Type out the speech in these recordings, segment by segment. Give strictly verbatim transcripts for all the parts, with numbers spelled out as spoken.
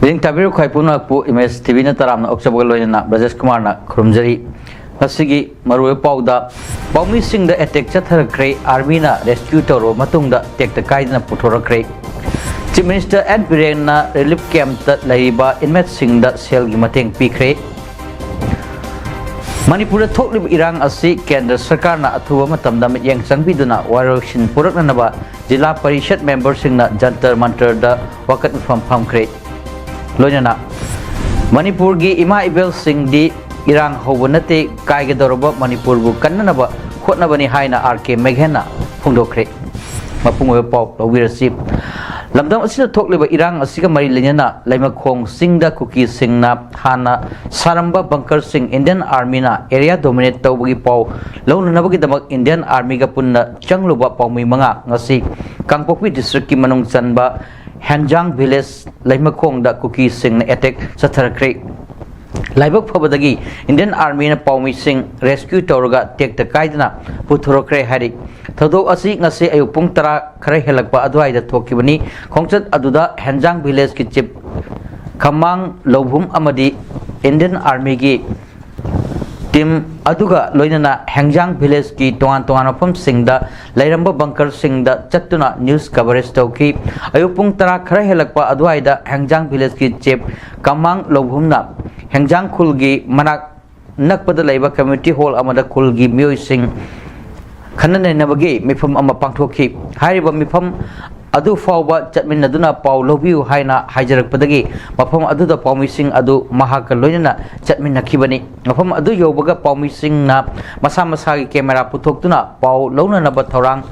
ꯃꯤꯠꯌꯦꯡ ꯇꯥꯕꯤꯔꯤꯕ ꯈ꯭ꯋꯥꯏ ꯄꯨꯝꯅꯃꯛꯄꯨ ꯏꯃꯦꯖ ꯇꯤ ꯚꯤꯅ ꯇꯔꯥꯝꯅ ꯑꯣꯛꯆꯕꯒ ꯂꯣꯏꯅꯅ ꯕ꯭ꯔꯖꯦꯁ ꯀꯨꯃꯥꯔꯅ ꯈꯨꯔꯨꯝꯖꯔꯤ꯫ ꯉꯁꯤꯒꯤ ꯃꯔꯨꯑꯣꯏꯕ ꯄꯥꯎꯗ, ꯄꯥꯎꯃꯤꯁꯤꯡꯗ ꯑꯦꯇꯦꯛ ꯆꯠꯊꯔꯛꯈ꯭ꯔꯦ, ꯑꯥꯔꯃꯤꯅ ꯔꯦꯁꯀ꯭ꯌꯨ ꯇꯧꯔꯕ ꯃꯇꯨꯡꯗ ꯇꯦꯛꯇ ꯀꯥꯏꯗꯅ ꯄꯨꯊꯣꯔꯛꯈ꯭ꯔꯦ꯫ ꯆꯤꯐ ꯃꯤꯅꯤꯁꯇꯔ ꯑꯦꯟ ꯕꯤꯔꯦꯟꯅ ꯔꯤꯂꯤꯐ ꯀꯦꯝꯞꯇ ꯂꯩꯔꯤꯕ ꯏꯟꯃꯦꯠꯁꯤꯡꯗ ꯁꯦꯜꯒꯤ ꯃꯇꯦꯡ ꯄꯤꯈ꯭ꯔꯦ꯫ ꯃꯅꯤꯄꯨꯔꯗ ꯊꯣꯛꯂꯤꯕ ꯏꯔꯥꯡ ꯑꯁꯤ ꯀꯦꯟꯗ꯭ꯔ ꯁꯔꯀꯥꯔꯅ ꯑꯊꯨꯕ ꯃꯇꯝꯗ ꯃꯤꯠꯌꯦꯡ ꯆꯪꯕꯤꯗꯨꯅ ꯋꯥꯔꯣꯏꯁꯤꯟ ꯄꯨꯔꯛꯅꯅꯕ ꯖꯤꯂꯥ ꯄꯔꯤꯁꯠ ꯃꯦꯝꯕꯔꯁꯤꯡꯅ ꯖꯟꯇꯔ ꯃꯟꯇꯔꯗ ꯋꯥꯀꯠ ꯃꯤꯐꯝ ꯐꯝꯈ꯭ꯔꯦ꯫ ꯂꯣꯏꯅꯅ ꯃꯅꯤꯄꯨꯔꯒꯤ ꯏꯃꯥ ꯏꯕꯦꯜꯁꯤꯡꯗꯤ ꯏꯔꯥꯡ ꯍꯧꯕ ꯅꯠꯇꯦ, ꯀꯥꯏꯒꯗꯧꯔꯕ ꯃꯅꯤꯄꯨꯔꯕꯨ ꯀꯟꯅꯅꯕ ꯍꯣꯠꯅꯕꯅꯤ ꯍꯥꯏꯅ ꯑꯥꯔ ꯀꯦ ꯃꯦꯘꯦꯟꯅ ꯐꯣꯡꯗꯣꯛꯈ꯭ꯔꯦ꯫ ꯃꯄꯨꯡ ꯑꯣꯏꯕ ꯄꯥꯎ ꯂꯧꯕꯤꯔꯁꯤ꯫ ꯂꯝꯗꯝ ꯑꯁꯤꯗ ꯊꯣꯛꯂꯤꯕ ꯏꯔꯥꯡ ꯑꯁꯤꯒ ꯃꯔꯤ ꯂꯩꯅꯅ ꯂꯩꯃꯈꯣꯡ ꯆꯤꯡꯗ ꯀꯨꯀꯤꯁꯤꯡꯅ ꯍꯥꯟꯅ ꯁꯥꯔꯝꯕ ꯕꯪꯀꯔꯁꯤꯡ ꯏꯟꯗꯤꯌꯟ ꯑꯥꯔꯃꯤꯅ ꯑꯦꯔꯤꯌꯥ ꯗꯣꯃꯤꯅꯦꯠ ꯇꯧꯕꯒꯤ ꯄꯥꯎ ꯂꯧꯅꯅꯕꯒꯤꯗꯃꯛ ꯏꯟꯗꯤꯌꯟ ꯑꯥꯔꯃꯤꯒ ꯄꯨꯟꯅ ꯆꯪꯂꯨꯕ ꯄꯥꯎꯃꯤ ꯃꯉꯥ ꯉꯁꯤ ꯀꯥꯡꯄꯣꯛꯄꯤ ꯗꯤꯁꯇ꯭ꯔꯤꯛꯀꯤ ꯃꯅꯨꯡ ꯆꯟꯕ ꯍꯦꯟꯖꯥꯡ ꯚꯤꯂꯦꯖ ꯂꯩꯃꯈꯣꯡꯗ ꯀꯨꯀꯤꯁꯤꯡꯅ ꯑꯦꯇꯦꯛ ꯆꯠꯊꯔꯛꯈ꯭ꯔꯦ꯫ ꯂꯥꯏꯕꯛ ꯐꯕꯗꯒꯤ ꯏꯟꯗꯤꯌꯟ ꯑꯥꯔꯃꯤꯅ ꯄꯥꯎꯃꯤꯁꯤꯡ ꯔꯦꯁꯀ꯭ꯌꯨ ꯇꯧꯔꯒ ꯇꯦꯛꯇ ꯀꯥꯏꯗꯅ ꯄꯨꯊꯣꯔꯛꯈ꯭ꯔꯦ ꯍꯥꯏꯔꯤ꯫ ꯊꯧꯗꯣꯛ ꯑꯁꯤ ꯉꯁꯤ ꯑꯌꯨꯛ ꯄꯨꯡ ꯇꯔꯥ ꯈꯔ ꯍꯦꯜꯂꯛꯄ ꯑꯗꯨꯋꯥꯏꯗ ꯊꯣꯛꯈꯤꯕꯅꯤ꯫ ꯈꯣꯡꯆꯠ ꯑꯗꯨꯗ ꯍꯦꯟꯖꯥꯡ ꯚꯤꯂꯦꯖꯀꯤ ꯆꯤꯐ ꯈꯃꯥꯡ ꯂꯧꯕꯨꯝ ꯑꯃꯗꯤ ꯏꯟꯗꯤꯌꯟ ꯑꯥꯔꯃꯤꯒꯤ ꯇꯤꯝ ꯑꯗꯨꯒ ꯂꯣꯏꯅꯅ ꯍꯦꯡꯖꯥꯡ ꯚꯤꯂꯦꯖꯀꯤ ꯇꯣꯉꯥꯟ ꯇꯣꯉꯥꯟꯕ ꯃꯐꯝꯁꯤꯡꯗ ꯂꯩꯔꯝꯕ ꯕꯪꯀꯔꯁꯤꯡꯗ ꯆꯠꯇꯨꯅ ꯅ꯭ꯌꯨꯁ ꯀꯚꯔꯦꯖ ꯇꯧꯈꯤ꯫ ꯑꯌꯨꯛ ꯄꯨꯡ ꯇꯔꯥ ꯈꯔ ꯍꯦꯜꯂꯛꯄ ꯑꯗꯨꯋꯥꯏꯗ ꯍꯦꯡꯖꯥꯡ ꯚꯤꯂꯦꯖꯀꯤ ꯆꯤꯐ ꯀꯃꯥꯡ ꯂꯧꯕꯨꯝꯅ ꯍꯦꯡꯖꯥꯡ ꯈꯨꯜꯒꯤ ꯃꯅꯥꯛ ꯅꯛꯄꯗ ꯂꯩꯕ ꯀꯝꯃ꯭ꯌꯨꯅꯤꯇꯤ ꯍꯣꯜ ꯑꯃꯗ ꯈꯨꯜꯒꯤ ꯃꯤꯑꯣꯏꯁꯤꯡ ꯈꯟꯅ ꯅꯩꯅꯕꯒꯤ ꯃꯤꯐꯝ ꯑꯃ ꯄꯥꯡꯊꯣꯛꯈꯤ꯫ ꯍꯥꯏꯔꯤꯕ ꯃꯤꯐꯝ ꯑꯗꯨ ꯐꯥꯎꯕ ꯆꯠꯃꯤꯟꯅꯗꯨꯅ ꯄꯥꯎ ꯂꯧꯕꯤꯌꯨ ꯍꯥꯏꯅ ꯍꯥꯏꯖꯔꯛꯄꯗꯒꯤ ꯃꯐꯝ ꯑꯗꯨꯗ ꯄꯥꯎꯃꯤꯁꯤꯡ ꯑꯗꯨ ꯃꯍꯥꯛꯀ ꯂꯣꯏꯅꯅ ꯆꯠꯃꯤꯟꯅꯈꯤꯕꯅꯤ꯫ ꯃꯐꯝ ꯑꯗꯨ ꯌꯧꯕꯒ ꯄꯥꯎꯃꯤꯁꯤꯡꯅ ꯃꯁꯥ ꯃꯁꯥꯒꯤ ꯀꯦꯃꯦꯔꯥ ꯄꯨꯊꯣꯛꯇꯨꯅ ꯄꯥꯎ ꯂꯧꯅꯅꯕ ꯊꯧꯔꯥꯡ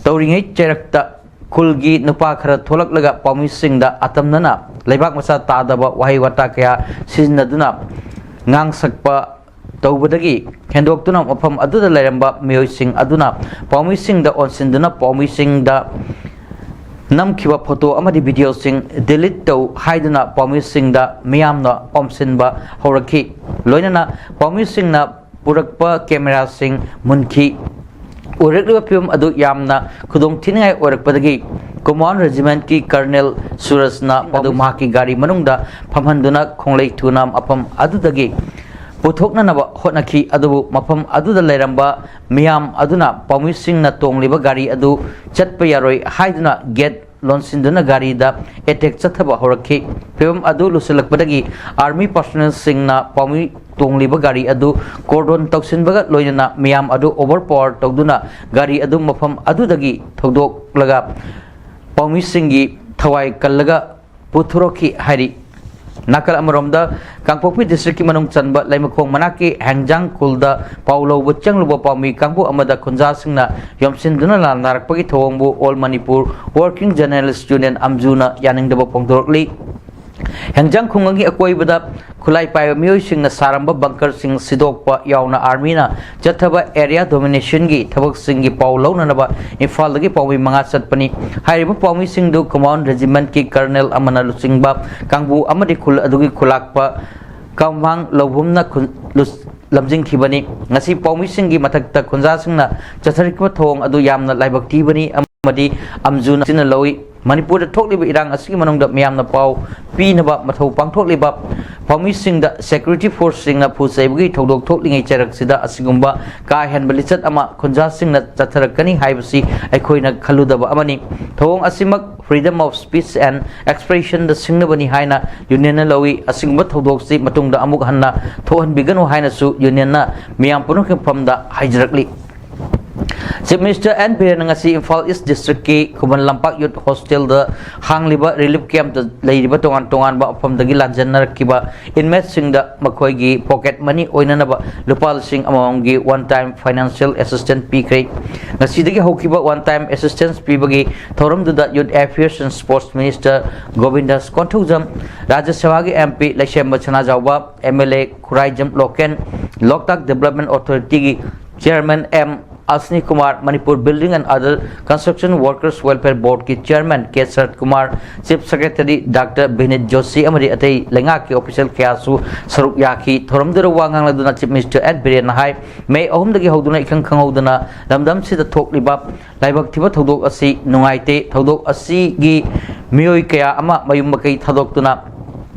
ꯇꯧꯔꯤꯉꯩ ꯆꯩꯔꯛꯇ ꯈꯨꯜꯒꯤ ꯅꯨꯄꯥ ꯈꯔ ꯊꯣꯛꯂꯛꯂꯒ ꯄꯥꯎꯃꯤꯁꯤꯡꯗ ꯑꯇꯝꯅꯅ ꯂꯩꯕꯥꯛ ꯃꯆꯥ ꯇꯥꯗꯕ ꯋꯥꯍꯩ ꯋꯥꯇꯥ ꯀꯌꯥ ꯁꯤꯖꯤꯟꯅꯗꯨꯅ ꯉꯥꯡꯁꯛꯄ ꯇꯧꯕꯗꯒꯤ ꯍꯦꯟꯗꯣꯛꯇꯨꯅ ꯃꯐꯝ ꯑꯗꯨꯗ ꯂꯩꯔꯝꯕ ꯃꯤꯑꯣꯏꯁꯤꯡ ꯑꯗꯨꯅ ꯄꯥꯎꯃꯤꯁꯤꯡꯗ ꯑꯣꯟꯁꯤꯟꯗꯨꯅ ꯄꯥꯎꯃꯤꯁꯤꯡꯗ ꯅꯝꯈꯤꯕ ꯐꯣꯇꯣ ꯑꯃꯗꯤ ꯚꯤꯗꯤꯑꯣꯁꯤꯡ ꯗꯤꯂꯤꯠ ꯇꯧ ꯍꯥꯏꯗꯨꯅ ꯄꯥꯎꯃꯤꯁꯤꯡꯗ ꯃꯤꯌꯥꯝꯅ ꯑꯣꯝꯁꯤꯟꯕ ꯍꯧꯔꯛꯈꯤ꯫ ꯂꯣꯏꯅꯅ ꯄꯥꯎꯃꯤꯁꯤꯡꯅ ꯄꯨꯔꯛꯄ ꯀꯦꯃꯦꯔꯥꯁꯤꯡ ꯃꯨꯟꯈꯤ꯫ ꯑꯣꯏꯔꯛꯂꯤꯕ ꯐꯤꯕꯝ ꯑꯗꯨ ꯌꯥꯝꯅ ꯈꯨꯗꯣꯡ ꯊꯤꯅꯤꯡꯉꯥꯏ ꯑꯣꯏꯔꯛꯄꯗꯒꯤ ꯀꯨꯃꯥꯟ ꯔꯦꯖꯤꯃꯦꯟꯠꯀꯤ ꯀꯔꯅꯦꯜ ꯁꯨꯔꯖꯅ ꯑꯗꯨ ꯃꯍꯥꯛꯀꯤ ꯒꯥꯔꯤ ꯃꯅꯨꯡꯗ ꯐꯝꯍꯟꯗꯨꯅ ꯈꯣꯡꯂꯩ ꯊꯨꯅ ꯃꯐꯝ ꯑꯗꯨꯗꯒꯤ ꯄꯨꯊꯣꯛꯅꯅꯕ ꯍꯣꯠꯅꯈꯤ꯫ ꯑꯗꯨꯕꯨ ꯃꯐꯝ ꯑꯗꯨꯗ ꯂꯩꯔꯝꯕ ꯃꯤꯌꯥꯝ ꯑꯗꯨꯅ ꯄꯥꯎꯃꯤꯁꯤꯡꯅ ꯇꯣꯡꯂꯤꯕ ꯒꯥꯔꯤ ꯑꯗꯨ ꯆꯠꯄ ꯌꯥꯔꯣꯏ ꯍꯥꯏꯗꯨꯅ ꯒꯦꯠ ꯂꯣꯟꯁꯤꯟꯗꯨꯅ ꯒꯥꯔꯤꯗ ꯑꯦꯇꯦꯛ ꯆꯠꯊꯕ ꯍꯧꯔꯛꯈꯤ꯫ ꯐꯤꯕꯝ ꯑꯗꯨ ꯂꯨꯁꯤꯜꯂꯛꯄꯗꯒꯤ ꯑꯥꯔꯃꯤ ꯄꯥꯔꯁꯣꯅꯦꯜꯁꯤꯡꯅ ꯄꯥꯎꯃꯤ ꯇꯣꯡꯂꯤꯕ ꯒꯥꯔꯤ ꯑꯗꯨ ꯀꯣꯔꯗꯣꯟ ꯇꯧꯁꯤꯟꯕꯒ ꯂꯣꯏꯅꯅ ꯃꯤꯌꯥꯝ ꯑꯗꯨ ꯑꯣꯚꯔ ꯄꯥꯋꯔ ꯇꯧꯗꯨꯅ ꯒꯥꯔꯤ ꯑꯗꯨ ꯃꯐꯝ ꯑꯗꯨꯗꯒꯤ ꯊꯧꯗꯣꯛꯂꯒ ꯄꯥꯎꯃꯤꯁꯤꯡꯒꯤ ꯊꯋꯥꯏ ꯀꯜꯂꯒ ꯄꯨꯊꯣꯔꯛꯈꯤ ꯍꯥꯏꯔꯤ꯫ ꯅꯥꯀꯜ ꯑꯃꯔꯣꯝꯗ, ꯀꯥꯡꯄꯣꯛꯄꯤ ꯗꯤꯁꯇ꯭ꯔꯤꯛꯀꯤ ꯃꯅꯨꯡ ꯆꯟꯕ ꯂꯩꯃꯈꯣꯡ ꯃꯅꯥꯛꯀꯤ ꯍꯦꯡꯖꯥꯡ ꯈꯨꯜꯗ ꯄꯥꯎ ꯂꯧꯕ ꯆꯪꯂꯨꯕ ꯄꯥꯎꯃꯤ ꯀꯥꯡꯕꯨ ꯑꯃꯗ ꯈꯨꯟꯖꯥꯁꯤꯡꯅ ꯌꯣꯝꯁꯤꯟꯗꯨꯅ ꯂꯥꯟꯗꯥꯔꯛꯄꯒꯤ ꯊꯧꯑꯣꯡꯕꯨ all Manipur working journalists union, ꯑꯝꯖꯨꯅ ꯌꯥꯅꯤꯡꯗꯕ ꯐꯣꯡꯗꯣꯔꯛꯂꯤ꯫ ꯍꯦꯡꯖꯥꯡ ꯈꯨꯡꯒꯪꯒꯤ ꯑꯀꯣꯏꯕꯗ ꯈꯨꯠꯂꯥꯏ ꯄꯥꯏꯕ ꯃꯤꯑꯣꯏꯁꯤꯡꯅ ꯁꯥꯔꯝꯕ ꯕꯪꯀꯔꯁꯤꯡ ꯁꯤꯗꯣꯛꯄ ꯌꯥꯎꯅ ꯑꯥꯔꯃꯤꯅ ꯆꯠꯊꯕ ꯑꯦꯔꯤꯌꯥ ꯗꯣꯃꯤꯅꯦꯁꯟꯒꯤ ꯊꯕꯛꯁꯤꯡꯒꯤ ꯄꯥꯎ ꯂꯧꯅꯅꯕ ꯏꯝꯐꯥꯜꯗꯒꯤ ꯄꯥꯎꯃꯤ ꯃꯉꯥ ꯆꯠꯄꯅꯤ꯫ ꯍꯥꯏꯔꯤꯕ ꯄꯥꯎꯃꯤꯁꯤꯡꯗꯨ ꯀꯃꯥꯟ ꯔꯦꯖꯤꯃꯦꯟꯠꯀꯤ ꯀꯔꯅꯦꯜ ꯑꯃꯅ ꯂꯨꯆꯤꯡꯕ ꯀꯥꯡꯕꯨ ꯑꯃꯗꯤ ꯈꯨꯜ ꯑꯗꯨꯒꯤ ꯈꯨꯂꯥꯛꯄ ꯀꯝꯚꯥꯡ ꯂꯧꯕꯨꯝꯅ ꯈꯨꯟ-, ꯂꯨꯁ-, ꯂꯝꯖꯤꯡꯈꯤꯕꯅꯤ꯫ ꯉꯁꯤ ꯄꯥꯎꯃꯤꯁꯤꯡꯒꯤ ꯃꯊꯛꯇ ꯈꯨꯟꯖꯥꯁꯤꯡꯅ ꯆꯠꯊꯔꯛꯈꯤꯕ ꯊꯧꯑꯣꯡ ꯑꯗꯨ ꯌꯥꯝꯅ ꯂꯥꯏꯕꯛ ꯊꯤꯕꯅꯤ ꯑꯃꯗꯤ ꯑꯝꯖꯨꯅ ꯆꯤꯟꯅ ꯂꯧꯏ꯫ ꯃꯅꯤꯄꯨꯔꯗ ꯊꯣꯛꯂꯤꯕ ꯏꯔꯥꯡ ꯑꯁꯤꯒꯤ ꯃꯅꯨꯡꯗ ꯃꯤꯌꯥꯝꯅ ꯄꯥꯎ ꯄꯤꯅꯕ ꯃꯊꯧ ꯄꯥꯡꯊꯣꯛꯂꯤꯕ ꯄꯥꯎꯃꯤꯁꯤꯡꯗ ꯁꯦꯀ꯭ꯌꯨꯔꯤꯇꯤ ꯐꯣꯔꯁꯁꯤꯡꯅ ꯐꯨ ꯆꯩꯕꯒꯤ ꯊꯧꯗꯣꯛ ꯊꯣꯛꯂꯤꯉꯩ ꯆꯩꯔꯛꯁꯤꯗ ꯑꯁꯤꯒꯨꯝꯕ ꯀꯥ ꯍꯦꯟꯕ ꯂꯤꯆꯠ ꯑꯃ ꯈꯨꯟꯖꯥꯁꯤꯡꯅ ꯆꯠꯊꯔꯛꯀꯅꯤ ꯍꯥꯏꯕꯁꯤ ꯑꯩꯈꯣꯏꯅ ꯈꯜꯂꯨꯗꯕ ꯑꯃꯅꯤ꯫ ꯊꯧꯑꯣꯡ ꯑꯁꯤꯃꯛ freedom of speech and expressionꯗ ꯁꯤꯡꯅꯕꯅꯤ ꯍꯥꯏꯅ ꯌꯨꯅꯤꯌꯟꯅ ꯂꯧꯏ꯫ ꯑꯁꯤꯒꯨꯝꯕ ꯊꯧꯗꯣꯛꯁꯤ ꯃꯇꯨꯡꯗ ꯑꯃꯨꯛ ꯍꯟꯅ ꯊꯣꯛꯍꯟꯕꯤꯒꯅꯨ ꯍꯥꯏꯅꯁꯨ ꯌꯨꯅꯤꯌꯟꯅ ꯃꯤꯌꯥꯝ ꯄꯨꯝꯅꯃꯛꯀꯤ ꯃꯐꯝꯗ ꯍꯥꯏꯖꯔꯛꯂꯤ꯫ Chief Minister N Biren ꯉꯁꯤ ꯏꯝꯐꯥꯜ ꯏꯁ ꯗꯤꯁꯇ꯭ꯔꯤꯛꯀꯤ ꯈꯨꯃꯟ ꯂꯝꯄꯥꯛ ꯌꯨꯠ ꯍꯣꯁꯇꯦꯜꯗ ꯍꯥꯡꯂꯤꯕ ꯔꯤꯂꯤꯐ ꯀꯦꯝꯞꯇ ꯂꯩꯔꯤꯕ ꯇꯣꯉꯥꯟ ꯇꯣꯉꯥꯟꯕ ꯃꯐꯝꯗꯒꯤ ꯂꯥꯟꯖꯦꯟꯅꯔꯛꯈꯤꯕ ꯏꯟꯃꯦꯠꯁꯤꯡꯗ ꯃꯈꯣꯏꯒꯤ ꯄꯣꯀꯦꯠ ꯃꯅꯤ ꯑꯣꯏꯅꯅꯕ ꯂꯨꯄꯥ ꯂꯤꯁꯤꯡ ꯑꯃꯃꯝꯒꯤ ꯋꯥꯟ ꯇꯥꯏꯝ ꯐꯥꯏꯅꯥꯟꯁꯤꯌꯦꯜ ꯑꯦꯁꯤꯁꯇꯦꯟꯁ ꯄꯤꯈ꯭ꯔꯦ꯫ ꯉꯁꯤꯗꯒꯤ ꯍꯧꯈꯤꯕ ꯋꯥꯟ ꯇꯥꯏꯝ ꯑꯦꯁꯤꯁꯇꯦꯟꯁ ꯄꯤꯕꯒꯤ ꯊꯧꯔꯝꯗꯨꯗ youth affairs and sports minister Govindas Konthoujam, ꯔꯥꯖ꯭ꯌ ꯁꯚꯥꯒꯤ M P Leishemba Sanajaoba, M L A Khuraijam Loken, Loktak development ꯑꯣꯊꯣꯔꯤꯇꯤꯒꯤ chairman M Asani Kumar, Manipur building and other construction workers welfare ꯕꯣꯔꯗꯀꯤ chairman K Sarat Kumar, chief secretary doctor Vineet Joshi ꯑꯃꯗꯤ ꯑꯇꯩ ꯂꯩꯉꯥꯛꯀꯤ ꯑꯣꯐꯤꯁꯤꯌꯦꯜ ꯀꯌꯥꯁꯨ ꯁꯔꯨꯛ ꯌꯥꯈꯤ꯫ ꯊꯧꯔꯝꯗꯨꯗ ꯋꯥ ꯉꯥꯡꯂꯗꯨꯅ ꯆꯤꯐ ꯃꯤꯅꯤꯁꯇꯔ ꯑꯦꯟ ꯕꯤꯔꯦꯟꯅ ꯍꯥꯏ, ꯃꯦ ꯑꯍꯨꯝꯗꯒꯤ ꯍꯧꯗꯨꯅ ꯏꯈꯪ ꯈꯪꯍꯧꯗꯅ ꯂꯝꯗꯝꯁꯤꯗ ꯊꯣꯛꯂꯤꯕ ꯂꯥꯏꯕꯛ ꯊꯤꯕ ꯊꯧꯗꯣꯛ ꯑꯁꯤ ꯅꯨꯡꯉꯥꯏꯇꯦ꯫ ꯊꯧꯗꯣꯛ ꯑꯁꯤꯒꯤ ꯃꯤꯑꯣꯏ ꯀꯌꯥ ꯑꯃ ꯃꯌꯨꯝ ꯃꯀꯩ ꯊꯥꯗꯣꯛꯇꯨꯅ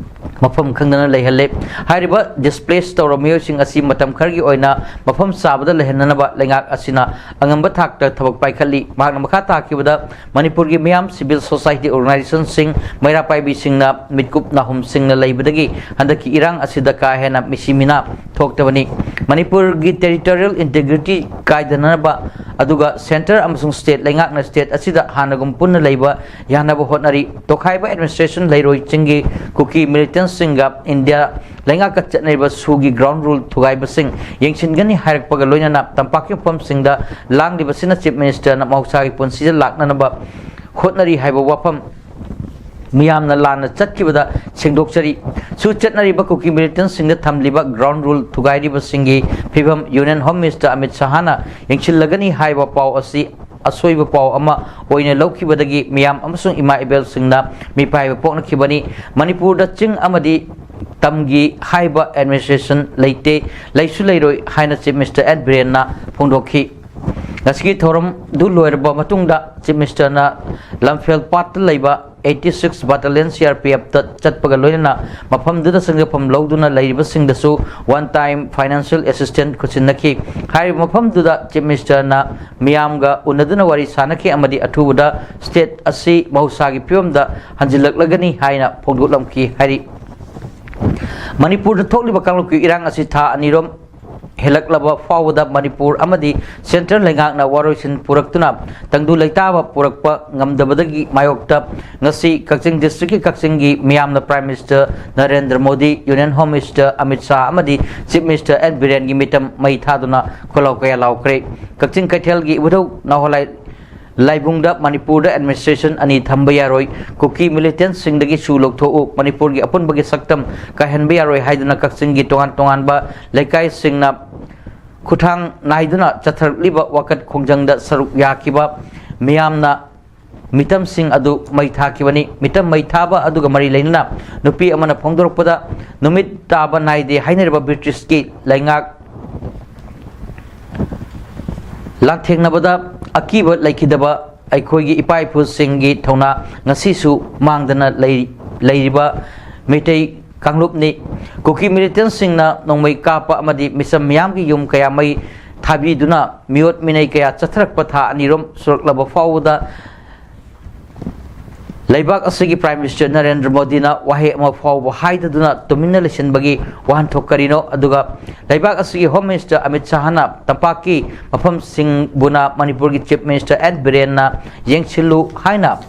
ꯃꯐꯝ ꯈꯪꯗꯅ ꯂꯩꯍꯜꯂꯦ꯫ ꯍꯥꯏꯔꯤꯕ ꯗꯤꯁꯄ꯭ꯂꯦꯁ ꯇꯧꯔꯕ ꯃꯤꯑꯣꯏꯁꯤꯡ ꯑꯁꯤ ꯃꯇꯝ ꯈꯔꯒꯤ ꯑꯣꯏꯅ ꯃꯐꯝ ꯆꯥꯕꯗ ꯂꯩꯍꯟꯅꯅꯕ ꯂꯩꯉꯥꯛ ꯑꯁꯤꯅ ꯑꯉꯝꯕ ꯊꯥꯛꯇ ꯊꯕꯛ ꯄꯥꯏꯈꯠꯂꯤ꯫ ꯃꯍꯥꯛꯅ ꯃꯈꯥ ꯇꯥꯈꯤꯕꯗ, ꯃꯅꯤꯄꯨꯔꯒꯤ ꯃꯤꯌꯥꯝ, ꯁꯤꯚꯤꯜ ꯁꯣꯁꯥꯏꯇꯤ ꯑꯣꯔꯒꯅꯥꯏꯖꯦꯁꯟꯁꯤꯡ, ꯃꯩꯔꯥ ꯄꯥꯏꯕꯤꯁꯤꯡꯅ ꯃꯤꯠꯀꯨꯞ ꯅꯥꯍꯨꯝꯁꯤꯡꯅ ꯂꯩꯕꯗꯒꯤ ꯍꯟꯗꯛꯀꯤ ꯏꯔꯥꯡ ꯑꯁꯤꯗ ꯀꯥ ꯍꯦꯟꯅ ꯃꯤꯁꯤ ꯃꯤꯅꯥ ꯊꯣꯛꯇꯕꯅꯤ꯫ ꯃꯅꯤꯄꯨꯔꯒꯤ ꯇꯦꯔꯤꯇꯣꯔꯤꯌꯦꯜ ꯏꯟꯇꯤꯒ꯭ꯔꯤꯇꯤ ꯀꯥꯏꯗꯅꯕ, ꯑꯗꯨꯒ ꯁꯦꯟꯇꯔ ꯑꯃꯁꯨꯡ ꯁ꯭ꯇꯦꯠ ꯂꯩꯉꯥꯛꯅ ꯁ꯭ꯇꯦꯠ ꯑꯁꯤꯗ ꯍꯥꯟꯅꯒꯨꯝ ꯄꯨꯟꯅ ꯂꯩꯕ ꯌꯥꯅꯕ ꯍꯣꯠꯅꯔꯤ꯫ ꯇꯣꯈꯥꯏꯕ ꯑꯦꯗꯃꯤꯅꯤꯁꯇ꯭ꯔꯦꯁꯟ ꯂꯩꯔꯣꯏꯁꯤꯡꯒꯤ ꯀꯨꯀꯤ ꯃꯤꯂꯤꯇꯦꯟꯠꯁꯤꯡꯒ ꯏꯟꯗꯤꯌꯥ ꯂꯩꯉꯥꯛꯀ ꯆꯠꯅꯔꯤꯕ ꯁꯨꯒꯤ ꯒ꯭ꯔꯥꯎꯟ ꯔꯨꯜ ꯊꯨꯒꯥꯏꯕꯁꯤꯡ ꯌꯦꯡꯁꯤꯟꯒꯅꯤ ꯍꯥꯏꯔꯛꯄꯒ ꯂꯣꯏꯅꯅ ꯇꯝꯄꯥꯛꯀꯤ ꯃꯐꯝꯁꯤꯡꯗ ꯂꯥꯡꯂꯤꯕꯁꯤꯅ ꯆꯤꯐ ꯃꯤꯅꯤꯁꯇꯔꯅ ꯃꯍꯧꯁꯥꯒꯤ ꯄꯨꯟꯁꯤꯗ ꯂꯥꯛꯅꯅꯕ ꯍꯣꯠꯅꯔꯤ ꯍꯥꯏꯕ ꯋꯥꯐꯝ ꯃꯤꯌꯥꯝꯅ ꯂꯥꯟꯅ ꯆꯠꯈꯤꯕꯗ ꯁꯦꯡꯗꯣꯛꯆꯔꯤ꯫ ꯁꯨ ꯆꯠꯅꯔꯤꯕ ꯀꯨꯀꯤ ꯃꯤꯂꯤꯇꯦꯟꯠꯁꯤꯡꯗ ꯊꯝꯂꯤꯕ ꯒ꯭ꯔꯥꯎꯟ ꯔꯨꯜ ꯊꯨꯒꯥꯏꯔꯤꯕꯁꯤꯡꯒꯤ ꯐꯤꯕꯝ ꯌꯨꯅꯤꯌꯟ ꯍꯣꯝ ꯃꯤꯅꯤꯁꯇꯔ ꯑꯃꯤꯠ ꯁꯍꯥꯅ ꯌꯦꯡꯁꯤꯜꯂꯒꯅꯤ ꯍꯥꯏꯕ ꯄꯥꯎ ꯑꯁꯤ ꯑꯁꯣꯏꯕ ꯄꯥꯎ ꯑꯃ ꯑꯣꯏꯅ ꯂꯧꯈꯤꯕꯗꯒꯤ ꯃꯤꯌꯥꯝ ꯑꯃꯁꯨꯡ ꯏꯃꯥ ꯏꯕꯦꯜꯁꯤꯡꯅ ꯃꯤꯄꯥꯏꯕ ꯄꯣꯛꯅꯈꯤꯕꯅꯤ꯫ ꯃꯅꯤꯄꯨꯔꯗ ꯆꯤꯡ ꯑꯃꯗꯤ ꯇꯝꯒꯤ ꯍꯥꯏꯕ ꯑꯦꯗꯃꯤꯅꯤꯁꯇ꯭ꯔꯦꯁꯟ ꯂꯩꯇꯦ, ꯂꯩꯁꯨ ꯂꯩꯔꯣꯏ ꯍꯥꯏꯅ ꯆꯤꯐ ꯃꯤꯅꯤꯁꯇꯔ ꯑꯦꯟ ꯕꯤꯔꯦꯟꯅ ꯐꯣꯡꯗꯣꯛꯈꯤ꯫ ꯉꯁꯤꯒꯤ ꯊꯧꯔꯝꯗꯨ ꯂꯣꯏꯔꯕ ꯃꯇꯨꯡꯗ ꯆꯤꯐ ꯃꯤꯅꯤꯁꯇꯔꯅ ꯂꯝꯐꯦꯜ ꯄꯥꯠꯇ ꯂꯩꯕ eighty six Battalion C R P F ꯇ ꯆꯠꯄꯒ ꯂꯣꯏꯅꯅ ꯃꯐꯝꯗꯨꯗ ꯆꯪꯖꯐꯝ ꯂꯧꯗꯨꯅ ꯂꯩꯔꯤꯕꯁꯤꯡꯗꯁꯨ ꯋꯥꯟ ꯇꯥꯏꯝ ꯐꯥꯏꯅꯥꯟꯁꯤꯌꯦꯜ ꯑꯦꯁꯤꯁꯇꯦꯟꯁ ꯈꯨꯠꯁꯤꯟꯅꯈꯤ꯫ ꯍꯥꯏꯔꯤꯕ ꯃꯐꯝꯗꯨꯗ ꯆꯤꯐ ꯃꯤꯅꯤꯁꯇꯔꯅ ꯃꯤꯌꯥꯝꯒ ꯎꯅꯗꯨꯅ ꯋꯥꯔꯤ ꯁꯥꯅꯈꯤ ꯑꯃꯗꯤ ꯑꯊꯨꯕꯗ ꯁ꯭ꯇꯦꯠ ꯑꯁꯤ ꯃꯍꯧꯁꯥꯒꯤ ꯐꯤꯕꯝꯗ ꯍꯟꯖꯤꯜꯂꯛꯂꯒꯅꯤ ꯍꯥꯏꯅ ꯐꯣꯡꯗꯣꯛꯂꯝꯈꯤ ꯍꯥꯏꯔꯤ꯫ ꯃꯅꯤꯄꯨꯔꯗ ꯊꯣꯛꯂꯤꯕ ꯀꯥꯡꯂꯨꯞꯀꯤ ꯏꯔꯥꯡ ꯑꯁꯤ ꯊꯥ ꯑꯅꯤꯔꯣꯝ ꯍꯦꯜꯂꯛꯂꯕ ꯐꯥꯎꯕꯗ ꯃꯅꯤꯄꯨꯔ ꯑꯃꯗꯤ ꯁꯦꯟꯇ꯭ꯔꯦꯜ ꯂꯩꯉꯥꯛꯅ ꯋꯥꯔꯣꯏꯁꯤꯟ ꯄꯨꯔꯛꯇꯨꯅ ꯇꯪꯗꯨ ꯂꯩꯇꯥꯕ ꯄꯨꯔꯛꯄ ꯉꯝꯗꯕꯗꯒꯤ ꯃꯥꯌꯣꯛꯇ ꯉꯁꯤ ꯀꯛꯆꯤꯡ ꯗꯤꯁꯇ꯭ꯔꯤꯛꯀꯤ ꯀꯛꯆꯤꯡꯒꯤ ꯃꯤꯌꯥꯝꯅ Prime Minister Narendra Modi, Union Home Minister Amit Shah ꯑꯃꯗꯤ Chief Minister ꯑꯦꯟ ꯕꯤꯔꯦꯟꯒꯤ ꯃꯤꯇꯝ ꯃꯩ ꯊꯥꯗꯨꯅ ꯈꯣꯜꯂꯥꯎ ꯀꯌꯥ ꯂꯥꯎꯈ꯭ꯔꯦ꯫ ꯀꯛꯆꯤꯡ ꯀꯩꯊꯦꯜꯒꯤ ꯏꯕꯨꯙꯧ ꯅꯥꯍꯣꯂꯥꯏ ꯂꯥꯏꯕꯨꯡꯗ ꯃꯅꯤꯄꯨꯔꯗ administration ꯑꯅꯤ ꯊꯝꯕ ꯌꯥꯔꯣꯏ, ꯀꯨꯀꯤ militantꯁꯤꯡꯗꯒꯤ ꯁꯨ ꯂꯧꯊꯣꯛꯎ, ꯃꯅꯤꯄꯨꯔꯒꯤ ꯑꯄꯨꯟꯕꯒꯤ ꯁꯛꯇꯝ ꯀꯥꯏꯍꯟꯕ ꯌꯥꯔꯣꯏ ꯍꯥꯏꯗꯨꯅ ꯀꯛꯆꯤꯡꯒꯤ ꯇꯣꯉꯥꯟ ꯇꯣꯉꯥꯟꯕ ꯂꯩꯀꯥꯏꯁꯤꯡꯅ ꯈꯨꯠꯊꯥꯡ ꯅꯥꯏꯗꯨꯅ ꯆꯠꯊꯔꯛꯂꯤꯕ ꯋꯥꯀꯠ ꯈꯣꯡꯖꯪꯗ ꯁꯔꯨꯛ ꯌꯥꯈꯤꯕ ꯃꯤꯌꯥꯝꯅ ꯃꯤꯇꯝꯁꯤꯡ ꯑꯗꯨ ꯃꯩ ꯊꯥꯈꯤꯕꯅꯤ꯫ ꯃꯤꯇꯝ ꯃꯩ ꯊꯥꯕ ꯑꯗꯨꯒ ꯃꯔꯤ ꯂꯩꯅꯅ ꯅꯨꯄꯤ ꯑꯃꯅ ꯐꯣꯡꯗꯣꯔꯛꯄꯗ, ꯅꯨꯃꯤꯠ ꯇꯥꯕ ꯅꯥꯏꯗꯦ ꯍꯥꯏꯅꯔꯤꯕ ꯕ꯭ꯔꯤꯇꯤꯁꯀꯤ ꯂꯩꯉꯥꯛ ꯂꯥꯟꯊꯦꯡꯅꯕꯗ ꯑꯀꯤꯕ ꯂꯩꯈꯤꯗꯕ ꯑꯩꯈꯣꯏꯒꯤ ꯏꯄꯥ ꯏꯄꯨꯁꯤꯡꯒꯤ ꯊꯧꯅꯥ ꯉꯁꯤꯁꯨ ꯃꯥꯡꯗꯅ ꯂꯩ-, ꯂꯩꯔꯤꯕ ꯃꯩꯇꯩ ꯀꯥꯡꯂꯨꯞꯅꯤ꯫ ꯀꯨꯀꯤ militantꯁꯤꯡꯅ ꯅꯣꯡꯃꯩ ꯀꯥꯞꯄ ꯑꯃꯗꯤ ꯃꯤꯆꯝ ꯃꯤꯌꯥꯝꯒꯤ ꯌꯨꯝ ꯀꯌꯥ ꯃꯩ ꯊꯥꯕꯤꯗꯨꯅ ꯃꯤꯑꯣꯠ ꯃꯤꯅꯩ ꯀꯌꯥ ꯆꯠꯊꯔꯛꯄ ꯊꯥ ꯑꯅꯤꯔꯣꯝ ꯁꯨꯔꯛꯂꯕ ꯐꯥꯎꯕꯗ ꯂꯩꯕꯥꯛ ꯑꯁꯤꯒꯤ Prime Minister ꯅꯔꯦꯟꯗ꯭ꯔ ꯃꯣꯗꯤꯅ ꯋꯥꯍꯩ ꯑꯃ ꯐꯥꯎꯕ ꯍꯥꯏꯗꯗꯨꯅ ꯇꯨꯃꯤꯟꯅ ꯂꯩꯁꯤꯟꯕꯒꯤ ꯋꯥꯍꯟꯊꯣꯛ ꯀꯔꯤꯅꯣ? ꯑꯗꯨꯒ ꯂꯩꯕꯥꯛ ꯑꯁꯤꯒꯤ Home Minister ꯑꯃꯤꯠ ꯁꯥꯍꯅ ꯇꯝꯄꯥꯛꯀꯤ ꯃꯐꯝꯁꯤꯡꯕꯨꯅ ꯃꯅꯤꯄꯨꯔꯒꯤ Chief Minister ꯑꯦꯟ ꯕꯤꯔꯦꯟꯅ ꯌꯦꯡꯁꯤꯜꯂꯨ ꯍꯥꯏꯅ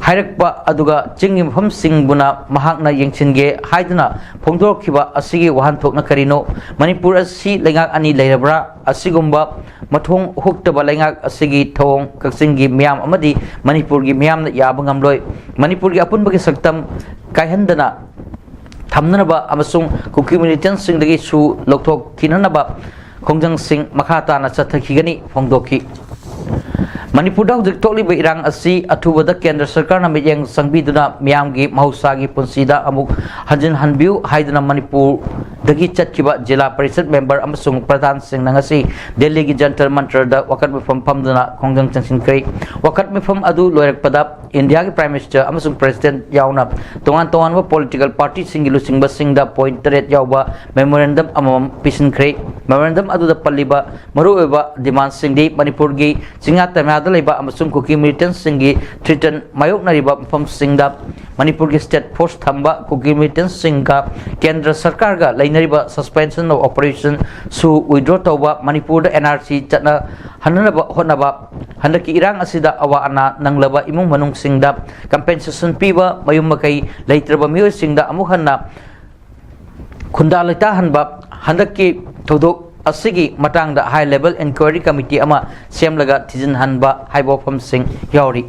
ꯍꯥꯏꯔꯛꯄ, ꯑꯗꯨꯒ ꯆꯤꯡꯒꯤ ꯃꯐꯝꯁꯤꯡꯕꯨꯅ ꯃꯍꯥꯛꯅ ꯌꯦꯡꯁꯤꯟꯒꯦ ꯍꯥꯏꯗꯨꯅ ꯐꯣꯡꯗꯣꯔꯛꯈꯤꯕ ꯑꯁꯤꯒꯤ ꯋꯥꯍꯟꯊꯣꯛꯅ ꯀꯔꯤꯅꯣ? ꯃꯅꯤꯄꯨꯔ ꯑꯁꯤ ꯂꯩꯉꯥꯛ ꯑꯅꯤ ꯂꯩꯔꯕ꯭ꯔꯥ? ꯑꯁꯤꯒꯨꯝꯕ ꯃꯊꯣꯡ ꯍꯨꯛꯇꯕ ꯂꯩꯉꯥꯛ ꯑꯁꯤꯒꯤ ꯊꯧꯑꯣꯡ ꯀꯛꯆꯤꯡꯒꯤ ꯃꯤꯌꯥꯝ ꯑꯃꯗꯤ ꯃꯅꯤꯄꯨꯔꯒꯤ ꯃꯤꯌꯥꯝꯅ ꯌꯥꯕ ꯉꯝꯂꯣꯏ꯫ ꯃꯅꯤꯄꯨꯔꯒꯤ ꯑꯄꯨꯟꯕꯒꯤ ꯁꯛꯇꯝ ꯀꯥꯏꯍꯟꯗꯅ ꯊꯝꯅꯅꯕ ꯑꯃꯁꯨꯡ ꯀꯨꯀꯤ militantꯁꯤꯡꯗꯒꯤ ꯁꯨ ꯂꯧꯊꯣꯛꯈꯤꯅꯅꯕ ꯈꯣꯡꯖꯪꯁꯤꯡ ꯃꯈꯥ ꯇꯥꯅ ꯆꯠꯊꯈꯤꯒꯅꯤ ꯐꯣꯡꯗꯣꯛꯈꯤ꯫ ꯃꯅꯤꯄꯨꯔꯗ ꯍꯧꯖꯤꯛ ꯊꯣꯛꯂꯤꯕ ꯏꯔꯥꯡ ꯑꯁꯤ ꯑꯊꯨꯕꯗ ꯀꯦꯟꯗ꯭ꯔ ꯁꯔꯀꯥꯔꯅ ꯃꯤꯠꯌꯦꯡ ꯆꯪꯕꯤꯗꯨꯅ ꯃꯤꯌꯥꯝꯒꯤ ꯃꯍꯧꯁꯥꯒꯤ ꯄꯨꯟꯁꯤꯗ ꯑꯃꯨꯛ ꯍꯟꯖꯤꯟꯍꯟꯕꯤꯌꯨ ꯍꯥꯏꯗꯨꯅ ꯃꯅꯤꯄꯨꯔꯗꯒꯤ ꯆꯠꯈꯤꯕ ꯖꯤꯂꯥ ꯄꯔꯤꯁꯠ ꯃꯦꯝꯕꯔ ꯑꯃꯁꯨꯡ ꯄ꯭ꯔꯙꯥꯟꯁꯤꯡꯅ ꯉꯁꯤ ꯗꯦꯜꯂꯤꯒꯤ ꯖꯟꯇꯔ ꯃꯟꯇꯔꯗ ꯋꯥꯀꯠ ꯃꯤꯐꯝ ꯐꯝꯗꯨꯅ ꯈꯣꯡꯖꯪ ꯆꯪꯁꯤꯟꯈ꯭ꯔꯦ꯫ ꯋꯥꯀꯠ ꯃꯤꯐꯝ ꯑꯗꯨ ꯂꯣꯏꯔꯛꯄꯗ ꯏꯟꯗꯤꯌꯥꯒꯤ Prime Minister ꯑꯃꯁꯨꯡ President ꯌꯥꯎꯅ ꯇꯣꯉꯥꯟ ꯇꯣꯉꯥꯟꯕ political partyꯁꯤꯡꯒꯤ ꯂꯨꯆꯤꯡꯕꯁꯤꯡꯗ point ꯇꯔꯦꯠ ꯌꯥꯎꯕ memorandum ꯑꯃꯃꯝ ꯄꯤꯁꯤꯟꯈ꯭ꯔꯦ꯫ Memorandum ꯑꯗꯨꯗ ꯄꯜꯂꯤꯕ ꯃꯔꯨꯑꯣꯏꯕ demandꯁꯤꯡꯗꯤ ꯃꯅꯤꯄꯨꯔꯒꯤ ꯆꯤꯡꯌꯥ ꯇꯝꯌꯥꯗ ꯂꯩꯕ ꯑꯃꯁꯨꯡ ꯀꯨꯀꯤ militantꯁꯤꯡꯒꯤ threaten ꯃꯥꯌꯣꯛꯅꯔꯤꯕ ꯃꯐꯝꯁꯤꯡꯗ ꯃꯅꯤꯄꯨꯔꯒꯤ ꯁ꯭ꯇꯦꯠ ꯐꯣꯔꯁ ꯊꯝꯕ ꯀꯨꯀꯤ ꯃꯤꯂꯤꯇꯦꯟꯁꯁꯤꯡꯒ ꯀꯦꯟꯗ꯭ꯔ ꯁꯔꯀꯥꯔꯒ ꯂꯩꯅꯔꯤꯕ ꯁꯁꯄꯦꯟꯁꯟ ꯑꯣꯐ ꯑꯣꯄꯔꯦꯁꯟꯁꯨ ꯋꯤꯗ꯭ꯔꯣ ꯇꯧꯕ, ꯃꯅꯤꯄꯨꯔꯗ ꯑꯦꯟ ꯑꯥꯔ ꯁꯤ ꯆꯠꯅꯍꯟꯅꯕ ꯍꯣꯠꯅꯕ, ꯍꯟꯗꯛꯀꯤ ꯏꯔꯥꯡ ꯑꯁꯤꯗ ꯑꯋꯥ ꯑꯅꯥ ꯅꯪꯂꯕ ꯏꯃꯨꯡ ꯃꯅꯨꯡꯁꯤꯡꯗ ꯀꯝꯄꯦꯟꯁꯦꯁꯟ ꯄꯤꯕ, ꯃꯌꯨꯝ ꯃꯀꯩ ꯂꯩꯇ꯭ꯔꯕ ꯃꯤꯑꯣꯏꯁꯤꯡꯗ ꯑꯃꯨꯛ ꯍꯟꯅ ꯈꯨꯟꯗꯥ ꯂꯩꯇꯥꯍꯟꯕ, ꯍꯟꯗꯛꯀꯤ ꯊꯧꯗꯣꯛ ꯑꯁꯤꯒꯤ ꯃꯇꯥꯡꯗ ꯍꯥꯏ ꯂꯦꯚꯦꯜ ꯏꯟꯀ꯭ꯋꯥꯏꯔꯤ ꯀꯃꯤꯇꯤ ꯑꯃ ꯁꯦꯝꯂꯒ ꯊꯤꯖꯤꯟꯍꯟꯕ ꯍꯥꯏꯕ ꯋꯥꯐꯝꯁꯤꯡ ꯌꯥꯎꯔꯤ꯫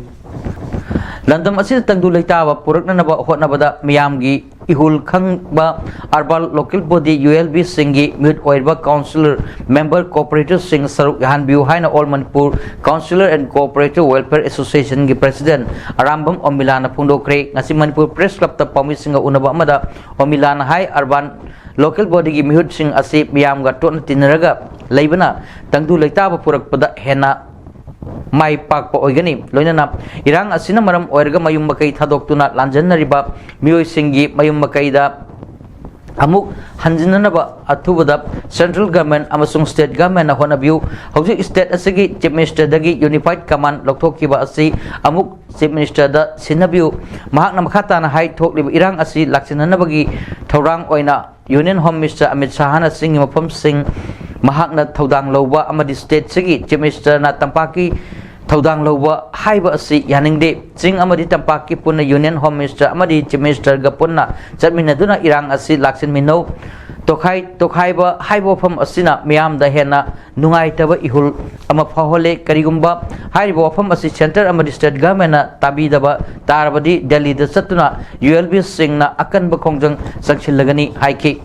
ꯂꯝꯗꯝ ꯑꯁꯤꯗ ꯇꯪꯗꯨ ꯂꯩꯇꯥꯕ ꯄꯨꯔꯛꯅꯅꯕ ꯍꯣꯠꯅꯕꯗ ꯃꯤꯌꯥꯝꯒꯤ ꯏꯍꯨꯜ ꯈꯪꯕ urban local body, U L ꯕꯤꯁꯤꯡꯒꯤ ꯃꯤꯍꯨꯠ ꯑꯣꯏꯔꯤꯕ ꯀꯥꯎꯟꯁꯤꯂꯔ, ꯃꯦꯝꯕꯔ, ꯀꯣꯑꯣꯄꯔꯦꯇꯔꯁꯤꯡ ꯁꯔꯨꯛ ꯌꯥꯍꯟꯕꯤꯌꯨ ꯍꯥꯏꯅ all Manipur councillor and cooperator welfare ꯑꯦꯁꯣꯁꯤꯌꯦꯁꯟꯒꯤ ꯄ꯭ꯔꯦꯁꯤꯗꯦꯟꯠ ꯑꯔꯥꯝꯕꯝ ꯑꯣꯃꯤꯂꯥꯅ ꯐꯣꯡꯗꯣꯛꯈ꯭ꯔꯦ꯫ ꯉꯁꯤ ꯃꯅꯤꯄꯨꯔ ꯄ꯭ꯔꯦꯁ ꯀ꯭ꯂꯕꯇ ꯄꯥꯎꯃꯤꯁꯤꯡꯒ ꯎꯅꯕ ꯑꯃꯗ ꯑꯣꯃꯤꯂꯥꯅ ꯍꯥꯏ, ꯑꯔꯕꯥꯟ ꯂꯣꯀꯦꯜ ꯕꯣꯗꯤꯒꯤ ꯃꯤꯍꯨꯠꯁꯤꯡ ꯑꯁꯤ ꯃꯤꯌꯥꯝꯒ ꯇꯣꯠꯅ ꯇꯤꯟꯅꯔꯒ ꯂꯩꯕꯅ ꯇꯪꯗꯨ ꯂꯩꯇꯥꯕ ꯄꯨꯔꯛꯄꯗ ꯍꯦꯟꯅ ꯃꯥꯏ ꯄꯥꯛꯄ ꯑꯣꯏꯒꯅꯤ꯫ ꯂꯣꯏꯅꯅ ꯏꯔꯥꯡ ꯑꯁꯤꯅ ꯃꯔꯝ ꯑꯣꯏꯔꯒ ꯃꯌꯨꯝ ꯃꯀꯩ ꯊꯥꯗꯣꯛꯇꯨꯅ ꯂꯥꯟꯖꯟꯅꯔꯤꯕ ꯃꯤꯑꯣꯏꯁꯤꯡꯒꯤ ꯃꯌꯨꯝ ꯃꯀꯩꯗ ꯑꯃꯨꯛ ꯍꯟꯖꯤꯟꯅꯅꯕ ꯑꯊꯨꯕꯗ ꯁꯦꯟꯇ꯭ꯔꯦꯜ ꯒꯚꯔꯟꯃꯦꯟꯠ ꯑꯃꯁꯨꯡ ꯁ꯭ꯇꯦꯠ ꯒꯚꯔꯟꯃꯦꯟꯠꯅ ꯍꯣꯠꯅꯕꯤꯌꯨ꯫ ꯍꯧꯖꯤꯛ ꯁ꯭ꯇꯦꯠ ꯑꯁꯤꯒꯤ ꯆꯤꯐ ꯃꯤꯅꯤꯁꯇꯔꯗꯒꯤ ꯌꯨꯅꯤꯐꯥꯏꯗ ꯀꯃꯥꯟ ꯂꯧꯊꯣꯛꯈꯤꯕ ꯑꯁꯤ ꯑꯃꯨꯛ ꯆꯤꯐ ꯃꯤꯅꯤꯁꯇꯔꯗ ꯁꯤꯟꯅꯕꯤꯌꯨ꯫ ꯃꯍꯥꯛꯅ ꯃꯈꯥ ꯇꯥꯅ ꯍꯥꯏ, ꯊꯣꯛꯂꯤꯕ ꯏꯔꯥꯡ ꯑꯁꯤ ꯂꯥꯛꯁꯤꯟꯅꯅꯕꯒꯤ ꯊꯧꯔꯥꯡ ꯑꯣꯏꯅ ꯌꯨꯅꯤꯌꯟ ꯍꯣꯝ ꯃꯤꯅꯤꯁꯇꯔ ꯑꯃꯤꯠ ꯁꯥꯍꯅ ꯆꯤꯡꯒꯤ ꯃꯐꯝꯁꯤꯡ ꯃꯍꯥꯛꯅ ꯊꯧꯗꯥꯡ ꯂꯧꯕ ꯑꯃꯗꯤ ꯁ꯭ꯇꯦꯠꯁꯤꯒꯤ ꯆꯤꯐ ꯃꯤꯅꯤꯁꯇꯔꯅ ꯇꯝꯄꯥꯛꯀꯤ ꯊꯧꯗꯥꯡ ꯂꯧꯕ ꯍꯥꯏꯕ ꯑꯁꯤ ꯌꯥꯅꯤꯡꯗꯦ꯫ ꯆꯤꯡ ꯑꯃꯗꯤ ꯇꯝꯄꯥꯛꯀꯤ ꯄꯨꯟꯅ ꯌꯨꯅꯤꯌꯟ ꯍꯣꯝ ꯃꯤꯅꯤꯁꯇꯔ ꯑꯃꯗꯤ ꯆꯤꯐ ꯃꯤꯅꯤꯁꯇꯔꯒ ꯄꯨꯟꯅ ꯆꯠꯃꯤꯟꯅꯗꯨꯅ ꯏꯔꯥꯡ ꯑꯁꯤ ꯂꯥꯛꯁꯤꯟꯃꯤꯟꯅꯧ꯫ ꯇꯣꯈꯥꯏ-, ꯇꯣꯈꯥꯏꯕ ꯍꯥꯏꯕ ꯋꯥꯐꯝ ꯑꯁꯤꯅ ꯃꯤꯌꯥꯝꯗ ꯍꯦꯟꯅ ꯅꯨꯡꯉꯥꯏꯇꯕ ꯏꯍꯨꯜ ꯑꯃ ꯐꯥꯎꯍꯜꯂꯦ꯫ ꯀꯔꯤꯒꯨꯝꯕ ꯍꯥꯏꯔꯤꯕ ꯋꯥꯐꯝ ꯑꯁꯤ ꯁꯦꯟꯇꯔ ꯑꯃꯗꯤ ꯁ꯭ꯇꯦꯠ ꯒꯚꯔꯟꯃꯦꯟꯠꯅ ꯇꯥꯕꯤꯗꯕ ꯇꯥꯔꯕꯗꯤ ꯗꯦꯜꯂꯤꯗ ꯆꯠꯇꯨꯅ ꯌꯨ ꯑꯦꯜ ꯕꯤꯁꯤꯡꯅ ꯑꯀꯟꯕ ꯈꯣꯡꯖꯪ ꯆꯪꯁꯤꯜꯂꯒꯅꯤ ꯍꯥꯏꯈꯤ꯫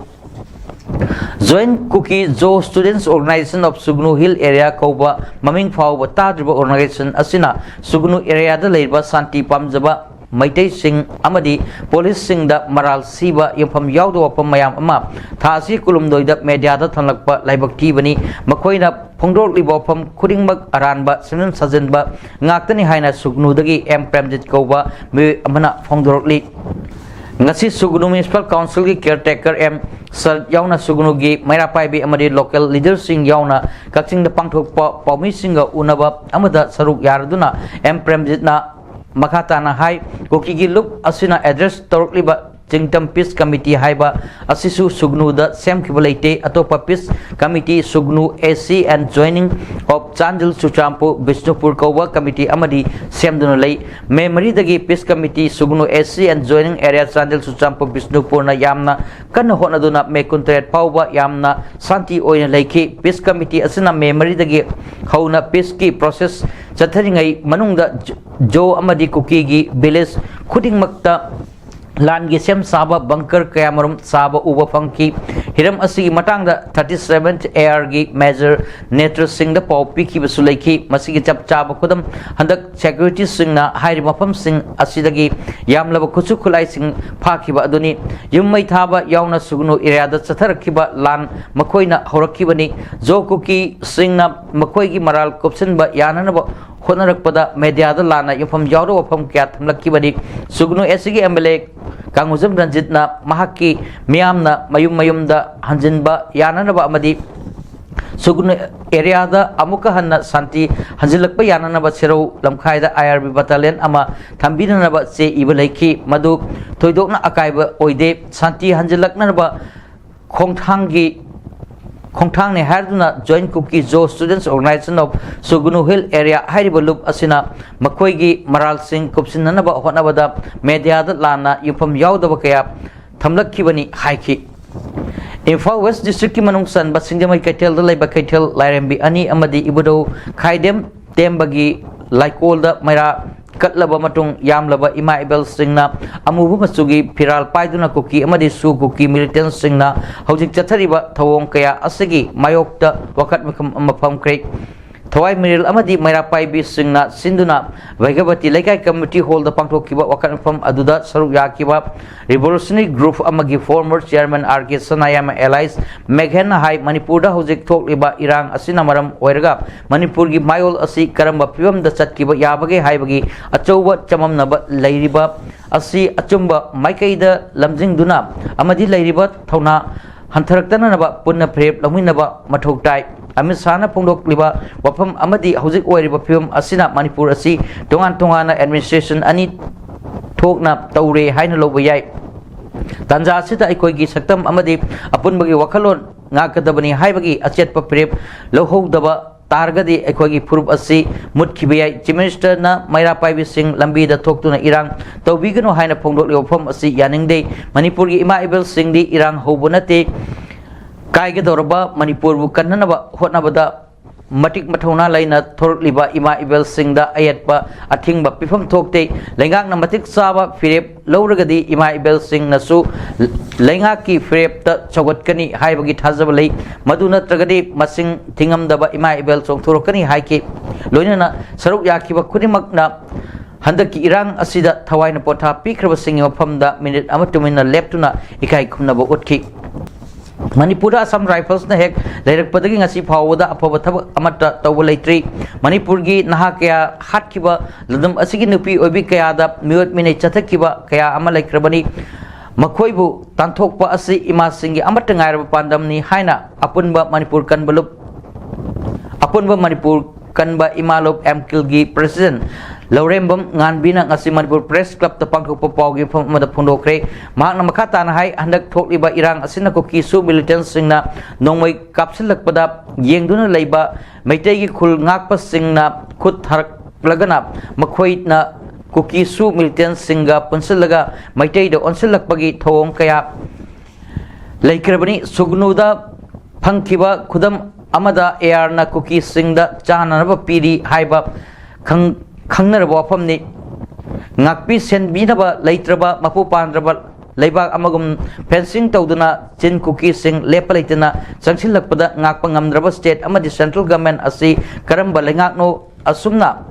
Joint Kuki Zo students organisation of Sugnu hill area ꯀꯧꯕ ꯃꯃꯤꯡ ꯐꯥꯎꯕ ꯇꯥꯗ꯭ꯔꯤꯕ ꯑꯣꯔꯒꯅꯥꯏꯖꯦꯁꯟ ꯑꯁꯤꯅ ꯁꯨꯒꯅꯨ ꯑꯦꯔꯤꯌꯥꯗ ꯂꯩꯔꯤꯕ ꯁꯥꯟꯇꯤ ꯄꯥꯝꯖꯕ ꯃꯩꯇꯩꯁꯤꯡ ꯑꯃꯗꯤ ꯄꯨꯂꯤꯁꯁꯤꯡꯗ ꯃꯔꯥꯜ ꯁꯤꯕ ꯌꯨꯝꯐꯝ ꯌꯥꯎꯗꯕ ꯋꯥꯐꯝ ꯃꯌꯥꯝ ꯑꯃ ꯊꯥ ꯑꯁꯤ ꯀꯨꯟꯍꯨꯝꯗꯣꯏꯗ ꯃꯦꯗꯤꯌꯥꯗ ꯊꯝꯂꯛꯄ ꯂꯥꯏꯕꯛ ꯊꯤꯕꯅꯤ꯫ ꯃꯈꯣꯏꯅ ꯐꯣꯡꯗꯣꯔꯛꯂꯤꯕ ꯋꯥꯐꯝ ꯈꯨꯗꯤꯡꯃꯛ ꯑꯔꯥꯟꯕ ꯁꯦꯝꯖꯤꯟ ꯁꯥꯖꯤꯟꯕ ꯉꯥꯛꯇꯅꯤ ꯍꯥꯏꯅ ꯁꯨꯒꯅꯨꯗꯒꯤ ꯑꯦꯝ ꯄ꯭ꯔꯦꯝꯖꯤꯠ ꯀꯧꯕ ꯃꯤꯑꯣꯏ ꯑꯃꯅ ꯐꯣꯡꯗꯣꯔꯛꯂꯤ꯫ ꯉꯁꯤ ꯁꯨꯒꯅꯨ ꯃ꯭ꯌꯨꯅꯤꯁꯤꯄꯥꯜ ꯀꯥꯎꯟꯁꯤꯜꯒꯤ ꯀꯤꯌꯔꯇꯦꯀꯔ ꯑꯦꯝ ꯁꯔꯠ ꯌꯥꯎꯅ ꯁꯨꯒꯅꯨꯒꯤ ꯃꯩꯔꯥ ꯄꯥꯏꯕꯤ ꯑꯃꯗꯤ ꯂꯣꯀꯦꯜ ꯂꯤꯗꯔꯁꯤꯡ ꯌꯥꯎꯅ ꯀꯛꯆꯤꯡꯗ ꯄꯥꯡꯊꯣꯛꯄ ꯄꯥꯎꯃꯤꯁꯤꯡꯒ ꯎꯅꯕ ꯑꯃꯗ ꯁꯔꯨꯛ ꯌꯥꯔꯗꯨꯅ ꯑꯦꯝ ꯄ꯭ꯔꯦꯝꯖꯤꯠꯅ ꯃꯈꯥ ꯇꯥꯅ ꯍꯥꯏ, ꯀꯨꯀꯤꯒꯤ ꯂꯨꯞ ꯑꯁꯤꯅ ꯑꯦꯗ꯭ꯔꯦꯁ ꯇꯧꯔꯛꯂꯤꯕ ꯆꯤꯡꯇꯝ ꯄꯤꯁ ꯀꯃꯤꯇꯤ ꯍꯥꯏꯕ ꯑꯁꯤꯁꯨ ꯁꯨꯒꯅꯨꯗ ꯁꯦꯝꯈꯤꯕ ꯂꯩꯇꯦ꯫ ꯑꯇꯣꯞꯄ peace committee, Sugnu AC and Joining of Chandel Churachandpur Bishnupur ꯀꯧꯕ ꯀꯃꯤꯇꯤ ꯑꯃꯗꯤ ꯁꯦꯝꯗꯨꯅ ꯂꯩ꯫ ꯃꯦ ꯃꯔꯤꯗꯒꯤ peace committee, Sugnu AC and Joining Area Chandel Churachandpur Bishnupurꯅ ꯌꯥꯝꯅ ꯀꯟꯅ ꯍꯣꯠꯅꯗꯨꯅ ꯃꯦ ꯀꯨꯟꯇꯔꯦꯠ ꯐꯥꯎꯕ ꯌꯥꯝꯅ ꯁꯥꯟꯇꯤ ꯑꯣꯏꯅ ꯂꯩꯈꯤ꯫ ꯄꯤꯁ ꯀꯃꯤꯇꯤ ꯑꯁꯤꯅ ꯃꯦ ꯃꯔꯤꯗꯒꯤ ꯍꯧꯅ ꯄꯤꯁꯀꯤ ꯄ꯭ꯔꯣꯁꯦꯁ ꯆꯠꯊꯔꯤꯉꯩ ꯃꯅꯨꯡꯗ ꯖꯣ-, ꯖꯣ ꯑꯃꯗꯤ ꯀꯨꯀꯤꯒꯤ ꯚꯤꯂꯦꯖ ꯈꯨꯗꯤꯡꯃꯛꯇ ꯂꯥꯟꯒꯤ ꯁꯦꯝ ꯁꯥꯕ ꯕꯪꯀꯔ ꯀꯌꯥꯃꯔꯨꯝ ꯁꯥꯕ ꯎꯕ ꯐꯪꯈꯤ꯫ ꯍꯤꯔꯝ ꯑꯁꯤꯒꯤ ꯃꯇꯥꯡꯗ thirty seventh ARꯒꯤ ꯃꯦꯖꯔ ꯅꯦꯇ꯭ꯔ ꯁꯤꯡꯗ ꯄꯥꯎ ꯄꯤꯈꯤꯕꯁꯨ ꯂꯩꯈꯤ꯫ ꯃꯁꯤꯒꯤ ꯆꯞ ꯆꯥꯕ ꯈꯨꯗꯝ ꯍꯟꯗꯛ ꯁꯦꯀ꯭ꯌꯨꯔꯤꯇꯤꯁꯤꯡꯅ ꯍꯥꯏꯔꯤꯕ ꯃꯐꯝꯁꯤꯡ ꯑꯁꯤꯗꯒꯤ ꯌꯥꯝꯂꯕ ꯈꯨꯠꯁꯨ ꯈꯨꯠꯂꯥꯏꯁꯤꯡ ꯐꯥꯈꯤꯕ ꯑꯗꯨꯅꯤ꯫ ꯌꯨꯝ ꯃꯩ ꯊꯥꯕ ꯌꯥꯎꯅ ꯁꯨꯒꯅꯨ ꯑꯦꯔꯤꯌꯥꯗ ꯆꯠꯊꯔꯛꯈꯤꯕ ꯂꯥꯟ ꯃꯈꯣꯏꯅ ꯍꯧꯔꯛꯈꯤꯕꯅꯤ꯫ ꯖꯣ ꯀꯨꯀꯤꯁꯤꯡꯅ ꯃꯈꯣꯏꯒꯤ ꯃꯔꯥꯜ ꯀꯨꯞꯁꯤꯟꯕ ꯌꯥꯅꯅꯕ ꯍꯣꯠꯅꯔꯛꯄꯗ ꯃꯦꯗꯤꯌꯥꯗ ꯂꯥꯟꯅ ꯌꯨꯝꯐꯝ ꯌꯥꯎꯔꯕ ꯋꯥꯐꯝ ꯀꯌꯥ ꯊꯝꯂꯛꯈꯤꯕꯅꯤ꯫ ꯁꯨꯒꯅꯨ ACꯒꯤ MLA ꯀꯥꯡꯉꯨꯖꯝ ꯔꯟꯖꯤꯠꯅ ꯃꯍꯥꯛꯀꯤ ꯃꯤꯌꯥꯝꯅ ꯃꯌꯨꯝ ꯃꯌꯨꯝꯗ ꯍꯟꯖꯤꯟꯕ ꯌꯥꯅꯅꯕ ꯑꯃꯗꯤ ꯁꯨꯒꯅꯨ ꯑꯦꯔꯤꯌꯥꯗ ꯑꯃꯨꯛꯀ ꯍꯟꯅ ꯁꯥꯟꯇꯤ ꯍꯟꯖꯤꯜꯂꯛꯄ ꯌꯥꯅꯅꯕ ꯁꯦꯔꯧ ꯂꯝꯈꯥꯏꯗ IRB battalion ꯑꯃ ꯊꯝꯕꯤꯅꯅꯕ ꯆꯦ ꯏꯕ ꯂꯩꯈꯤ꯫ ꯃꯗꯨ ꯊꯣꯏꯗꯣꯛꯅ ꯑꯀꯥꯏꯕ ꯑꯣꯏꯗꯦ꯫ ꯁꯥꯟꯇꯤ ꯍꯟꯖꯤꯜꯂꯛꯅꯕ ꯈꯣꯡꯊꯥꯡꯒꯤ, ꯈꯣꯡꯊꯥꯡꯅꯤ ꯍꯥꯏꯗꯨꯅ Joint Kuki Zo Students Organisation of Sugnu Hill Area ꯍꯥꯏꯔꯤꯕ ꯂꯨꯞ ꯑꯁꯤꯅ ꯃꯈꯣꯏꯒꯤ ꯃꯔꯥꯜꯁꯤꯡ ꯀꯨꯞꯁꯤꯟꯅꯅꯕ ꯍꯣꯠꯅꯕꯗ ꯃꯦꯗꯤꯌꯥꯗ ꯂꯥꯟꯅ ꯌꯨꯝꯐꯝ ꯌꯥꯎꯗꯕ ꯀꯌꯥ ꯊꯝꯂꯛꯈꯤꯕꯅꯤ ꯍꯥꯏꯈꯤ꯫ ꯏꯝꯐꯥꯜ ꯋꯦꯁ ꯗꯤꯁꯇ꯭ꯔꯤꯛꯀꯤ ꯃꯅꯨꯡ ꯆꯟꯕ ꯁꯤꯡꯖꯃꯩ ꯀꯩꯊꯦꯜꯗ ꯂꯩꯕ ꯀꯩꯊꯦꯜ ꯂꯥꯏꯔꯦꯝꯕꯤ ꯑꯅꯤ ꯑꯃꯗꯤ ꯏꯕꯨꯙꯧ ꯈꯥꯏꯗꯦꯝ ꯇꯦꯝꯕꯒꯤ ꯂꯥꯏꯀꯣꯜꯗ ꯃꯩꯔꯥ ꯀꯠꯂꯕ ꯃꯇꯨꯡ ꯌꯥꯝꯂꯕ ꯏꯃꯥ ꯏꯕꯦꯜꯁꯤꯡꯅ ꯑꯃꯨꯕ ꯃꯆꯨꯒꯤ ꯐꯤꯔꯥꯜ ꯄꯥꯏꯗꯨꯅ ꯀꯨꯀꯤ ꯑꯃꯗꯤ ꯁꯨ ꯀꯨꯀꯤ ꯃꯤꯂꯤꯇꯦꯟꯁꯤꯡꯅ ꯍꯧꯖꯤꯛ ꯆꯠꯊꯔꯤꯕ ꯊꯧꯑꯣꯡ ꯀꯌꯥ ꯑꯁꯤꯒꯤ ꯃꯥꯌꯣꯛꯇ ꯋꯥꯀꯠ ꯃꯐꯝ ꯑꯃ ꯐꯝꯈ꯭ꯔꯦ꯫ ꯊꯋꯥꯏ ꯃꯤꯔꯦꯜ ꯑꯃꯗꯤ ꯃꯩꯔꯥ ꯄꯥꯏꯕꯤꯁꯤꯡꯅ ꯁꯤꯟꯗꯨꯅ ꯚꯩꯒꯕꯇꯤ ꯂꯩꯀꯥꯏ ꯀꯝꯃ꯭ꯌꯨꯅꯤꯇꯤ ꯍꯣꯜꯗ ꯄꯥꯡꯊꯣꯛꯈꯤꯕ ꯋꯥꯀꯠ ꯃꯐꯝ ꯑꯗꯨꯗ ꯁꯔꯨꯛ ꯌꯥꯈꯤꯕ ꯔꯤꯚꯣꯂꯨꯁꯅꯔꯤ ꯒ꯭ꯔꯨꯞ ꯑꯃꯒꯤ ꯐꯣꯔꯃꯔ ꯆꯤꯌꯔꯃꯦꯟ ꯑꯥꯔ ꯀꯦ ꯁꯅꯥꯌꯥꯝ ꯑꯦꯂꯥꯏꯁ ꯃꯦꯘꯦꯟꯅ ꯍꯥꯏ, ꯃꯅꯤꯄꯨꯔꯗ ꯍꯧꯖꯤꯛ ꯊꯣꯛꯂꯤꯕ ꯏꯔꯥꯡ ꯑꯁꯤꯅ ꯃꯔꯝ ꯑꯣꯏꯔꯒ ꯃꯅꯤꯄꯨꯔꯒꯤ ꯃꯥꯌꯣꯜ ꯑꯁꯤ ꯀꯔꯝꯕ ꯐꯤꯕꯝꯗ ꯆꯠꯈꯤꯕ ꯌꯥꯕꯒꯦ ꯍꯥꯏꯕꯒꯤ ꯑꯆꯧꯕ ꯆꯃꯝꯅꯕ ꯂꯩꯔꯤꯕ ꯑꯁꯤ ꯑꯆꯨꯝꯕ ꯃꯥꯏꯀꯩꯗ ꯂꯝꯖꯤꯡꯗꯨꯅ ꯑꯃꯗꯤ ꯂꯩꯔꯤꯕ ꯊꯧꯅꯥ ꯍꯟꯊꯔꯛꯇꯅꯅꯕ ꯄꯨꯟꯅ ꯐꯤꯔꯦꯞ ꯂꯧꯃꯤꯟꯅꯕ ꯃꯊꯧ ꯇꯥꯏ꯫ ꯑꯃꯤꯠ ꯁꯥꯍꯅ ꯐꯣꯡꯗꯣꯛꯂꯤꯕ ꯋꯥꯐꯝ ꯑꯃꯗꯤ ꯍꯧꯖꯤꯛ ꯑꯣꯏꯔꯤꯕ ꯐꯤꯕꯝ ꯑꯁꯤꯅ ꯃꯅꯤꯄꯨꯔ ꯑꯁꯤ ꯇꯣꯉꯥꯟ ꯇꯣꯉꯥꯟꯅ administration ꯑꯅꯤ ꯊꯣꯛꯅ ꯇꯧꯔꯦ ꯍꯥꯏꯅ ꯂꯧꯕ ꯌꯥꯏ꯫ ꯇꯥꯟꯖꯥ ꯑꯁꯤꯗ ꯑꯩꯈꯣꯏꯒꯤ ꯁꯛꯇꯝ ꯑꯃꯗꯤ ꯑꯄꯨꯟꯕꯒꯤ ꯋꯥꯈꯜꯂꯣꯟ ꯉꯥꯛꯀꯗꯕꯅꯤ ꯍꯥꯏꯕꯒꯤ ꯑꯆꯦꯠꯄ ꯐꯤꯔꯦꯞ ꯂꯧꯍꯧꯗꯕ ꯇꯥꯔꯒꯗꯤ ꯑꯩꯈꯣꯏꯒꯤ ꯐꯨꯔꯨꯞ ꯑꯁꯤ ꯃꯨꯠꯈꯤꯕ ꯌꯥꯏ꯫ Chief Ministerꯅ ꯃꯩꯔꯥ ꯄꯥꯏꯕꯤꯁꯤꯡ ꯂꯝꯕꯤꯗ ꯊꯣꯛꯇꯨꯅ ꯏꯔꯥꯡ ꯇꯧꯕꯤꯒꯅꯨ ꯍꯥꯏꯅ ꯐꯣꯡꯗꯣꯛꯂꯤꯕ ꯋꯥꯐꯝ ꯑꯁꯤ ꯌꯥꯅꯤꯡꯗꯦ꯫ ꯃꯅꯤꯄꯨꯔꯒꯤ ꯏꯃꯥ ꯏꯕꯦꯜꯁꯤꯡꯗꯤ ꯏꯔꯥꯡ ꯍꯧꯕ ꯅꯠꯇꯦ꯫ ꯀꯥꯏꯒꯗꯧꯔꯕ ꯃꯅꯤꯄꯨꯔꯕꯨ ꯀꯟꯅꯅꯕ ꯍꯣꯠꯅꯕꯗ ꯃꯇꯤꯛ ꯃꯊꯧꯅꯥ ꯂꯩꯅ ꯊꯣꯔꯛꯂꯤꯕ ꯏꯃꯥ ꯏꯕꯦꯜꯁꯤꯡꯗ ꯑꯌꯦꯠꯄ ꯑꯊꯤꯡꯕ ꯄꯤꯐꯝ ꯊꯣꯛꯇꯦ꯫ ꯂꯩꯉꯥꯛꯅ ꯃꯇꯤꯛ ꯆꯥꯕ ꯐꯤꯔꯦꯞ ꯂꯧꯔꯒꯗꯤ ꯏꯃꯥ ꯏꯕꯦꯜꯁꯤꯡꯅꯁꯨ ꯂꯩꯉꯥꯛꯀꯤ ꯐꯤꯔꯦꯞꯇ ꯁꯧꯒꯠꯀꯅꯤ ꯍꯥꯏꯕꯒꯤ ꯊꯥꯖꯕ ꯂꯩ꯫ ꯃꯗꯨ ꯅꯠꯇ꯭ꯔꯒꯗꯤ ꯃꯁꯤꯡ ꯊꯤꯉꯝꯗꯕ ꯏꯃꯥ ꯏꯕꯦꯜ ꯆꯣꯡꯊꯣꯔꯛꯀꯅꯤ ꯍꯥꯏꯈꯤ꯫ ꯂꯣꯏꯅꯅ ꯁꯔꯨꯛ ꯌꯥꯈꯤꯕ ꯈꯨꯗꯤꯡꯃꯛꯅ ꯍꯟꯗꯛꯀꯤ ꯏꯔꯥꯡ ꯑꯁꯤꯗ ꯊꯋꯥꯏꯅ ꯄꯣꯊꯥ ꯄꯤꯈ꯭ꯔꯕꯁꯤꯡꯒꯤ ꯃꯐꯝꯗ ꯃꯤꯅꯤꯠ ꯑꯃ ꯇꯨꯃꯤꯟꯅ ꯂꯦꯞꯇꯨꯅ ꯏꯀꯥꯏ ꯈꯨꯝꯅꯕ ꯎꯠꯈꯤ꯫ ꯃꯅꯤꯄꯨꯔꯗ Assam Riflesꯅ ꯍꯦꯛ ꯂꯩꯔꯛꯄꯗꯒꯤ ꯉꯁꯤ ꯐꯥꯎꯕꯗ ꯑꯐꯕ ꯊꯕꯛ ꯑꯃꯠꯇ ꯇꯧꯕ ꯂꯩꯇ꯭ꯔꯤ꯫ ꯃꯅꯤꯄꯨꯔꯒꯤ ꯅꯍꯥ ꯀꯌꯥ ꯍꯥꯠꯈꯤꯕ, ꯂꯝꯗꯝ ꯑꯁꯤꯒꯤ ꯅꯨꯄꯤ ꯑꯣꯏꯕꯤ ꯀꯌꯥꯗ ꯃꯤꯑꯣꯠ ꯃꯤꯅꯩ ꯆꯠꯊꯈꯤꯕ ꯀꯌꯥ ꯑꯃ ꯂꯩꯈ꯭ꯔꯕꯅꯤ꯫ ꯃꯈꯣꯏꯕꯨ ꯇꯥꯟꯊꯣꯛꯄ ꯑꯁꯤ ꯏꯃꯥꯁꯤꯡꯒꯤ ꯑꯃꯠꯇ ꯉꯥꯏꯔꯕ ꯄꯥꯟꯗꯝꯅꯤ ꯍꯥꯏꯅ ꯑꯄꯨꯟꯕ ꯃꯅꯤꯄꯨꯔ ꯀꯟꯕ ꯂꯨꯞ ꯑꯄꯨꯟꯕ ꯃꯅꯤꯄꯨꯔ ꯀꯟꯕ ꯏꯃꯥ ꯂꯨꯞ ꯑꯦꯝꯀꯤꯜꯒꯤ president ꯂꯧꯔꯦꯝꯕꯝ ꯉꯥꯟꯕꯤꯅ ꯉꯁꯤ ꯃꯅꯤꯄꯨꯔ Press Clubꯇ ꯄꯥꯡꯊꯣꯛꯄ ꯄꯥꯎꯒꯤ ꯃꯤꯐꯝ ꯑꯃꯗ ꯐꯣꯡꯗꯣꯛꯈ꯭ꯔꯦ꯫ ꯃꯍꯥꯛꯅ ꯃꯈꯥ ꯇꯥꯅ ꯍꯥꯏ, ꯍꯟꯗꯛ ꯊꯣꯛꯂꯤꯕ ꯏꯔꯥꯡ ꯑꯁꯤꯅ ꯀꯨꯀꯤꯁꯨ militantꯁꯤꯡꯅ ꯅꯣꯡꯃꯩ ꯀꯥꯞꯁꯤꯜꯂꯛꯄꯗ ꯌꯦꯡꯗꯨꯅ ꯂꯩꯕ ꯃꯩꯇꯩꯒꯤ ꯈꯨꯜ ꯉꯥꯛꯄꯁꯤꯡꯅ ꯈꯨꯠ ꯊꯥꯔꯛꯂꯒꯅ ꯃꯈꯣꯏꯅ ꯀꯨꯀꯤꯁꯨ militantꯁꯤꯡꯒ ꯄꯨꯟꯁꯤꯜꯂꯒ ꯃꯩꯇꯩꯗ ꯑꯣꯟꯁꯤꯜꯂꯛꯄꯒꯤ ꯊꯧꯑꯣꯡ ꯀꯌꯥ ꯂꯩꯈ꯭ꯔꯕꯅꯤ꯫ ꯁꯨꯒꯅꯨꯗ ꯐꯪꯈꯤꯕ ꯈꯨꯗꯝ ꯑꯃꯗ ARꯅ ꯀꯨꯀꯤꯁꯤꯡꯗ ꯆꯥꯅꯅꯕ ꯄꯤꯔꯤ ꯍꯥꯏꯕ ꯈꯪ-, ꯈꯪꯅꯔꯕ ꯋꯥꯐꯝꯅꯤ꯫ ꯉꯥꯛꯄꯤ ꯁꯦꯟꯕꯤꯅꯕ ꯂꯩꯇ꯭ꯔꯕ, ꯃꯄꯨ ꯄꯥꯟꯗ꯭ꯔꯕ ꯂꯩꯕꯥꯛ ꯑꯃꯒꯨꯝ fencing ꯇꯧꯗꯨꯅ ꯆꯤꯟ ꯀꯨꯀꯤꯁꯤꯡ ꯂꯦꯞꯄ ꯂꯩꯇꯅ ꯆꯪꯁꯤꯜꯂꯛꯄꯗ ꯉꯥꯛꯄ ꯉꯝꯗ꯭ꯔꯕ state ꯑꯃꯗꯤ central government ꯑꯁꯤ ꯀꯔꯝꯕ ꯂꯩꯉꯥꯛꯅꯣ? ꯑꯁꯨꯝꯅ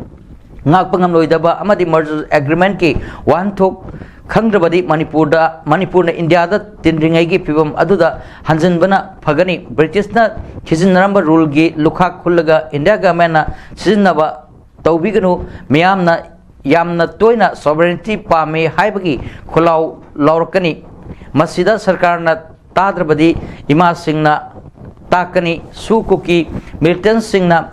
ꯉꯥꯛꯄ ꯉꯝꯂꯣꯏꯗꯕ ꯑꯃꯗꯤ merger agreementꯀꯤ ꯋꯥꯍꯟꯊꯣꯛ ꯈꯪꯗ꯭ꯔꯕꯗꯤ ꯃꯅꯤꯄꯨꯔꯗ, ꯃꯅꯤꯄꯨꯔꯅ ꯏꯟꯗꯤꯌꯥꯗ ꯇꯤꯟꯗ꯭ꯔꯤꯉꯩꯒꯤ ꯐꯤꯕꯝ ꯑꯗꯨꯗ ꯍꯟꯖꯤꯟꯕꯅ ꯐꯒꯅꯤ꯫ ꯕ꯭ꯔꯤꯇꯤꯁꯅ ꯊꯤꯖꯤꯟꯅꯔꯝꯕ ruleꯒꯤ ꯂꯨꯈꯥꯛ ꯈꯨꯜꯂꯒ ꯏꯟꯗꯤꯌꯥ governmentꯅ ꯁꯤꯖꯤꯟꯅꯕ ꯇꯧꯕꯤꯒꯅꯨ꯫ ꯃꯤꯌꯥꯝꯅ ꯌꯥꯝꯅ ꯇꯣꯏꯅ sovereignty ꯄꯥꯝꯃꯤ ꯍꯥꯏꯕꯒꯤ ꯈꯣꯜꯂꯥꯎ ꯂꯥꯎꯔꯛꯀꯅꯤ꯫ ꯃꯁꯤꯗ ꯁꯔꯀꯥꯔꯅ ꯇꯥꯗ꯭ꯔꯕꯗꯤ ꯏꯃꯥꯁꯤꯡꯅ ꯇꯥꯛꯀꯅꯤ꯫ ꯁꯨ ꯀꯨꯀꯤ ꯃꯤꯂꯤꯇꯦꯟꯁꯤꯡꯅ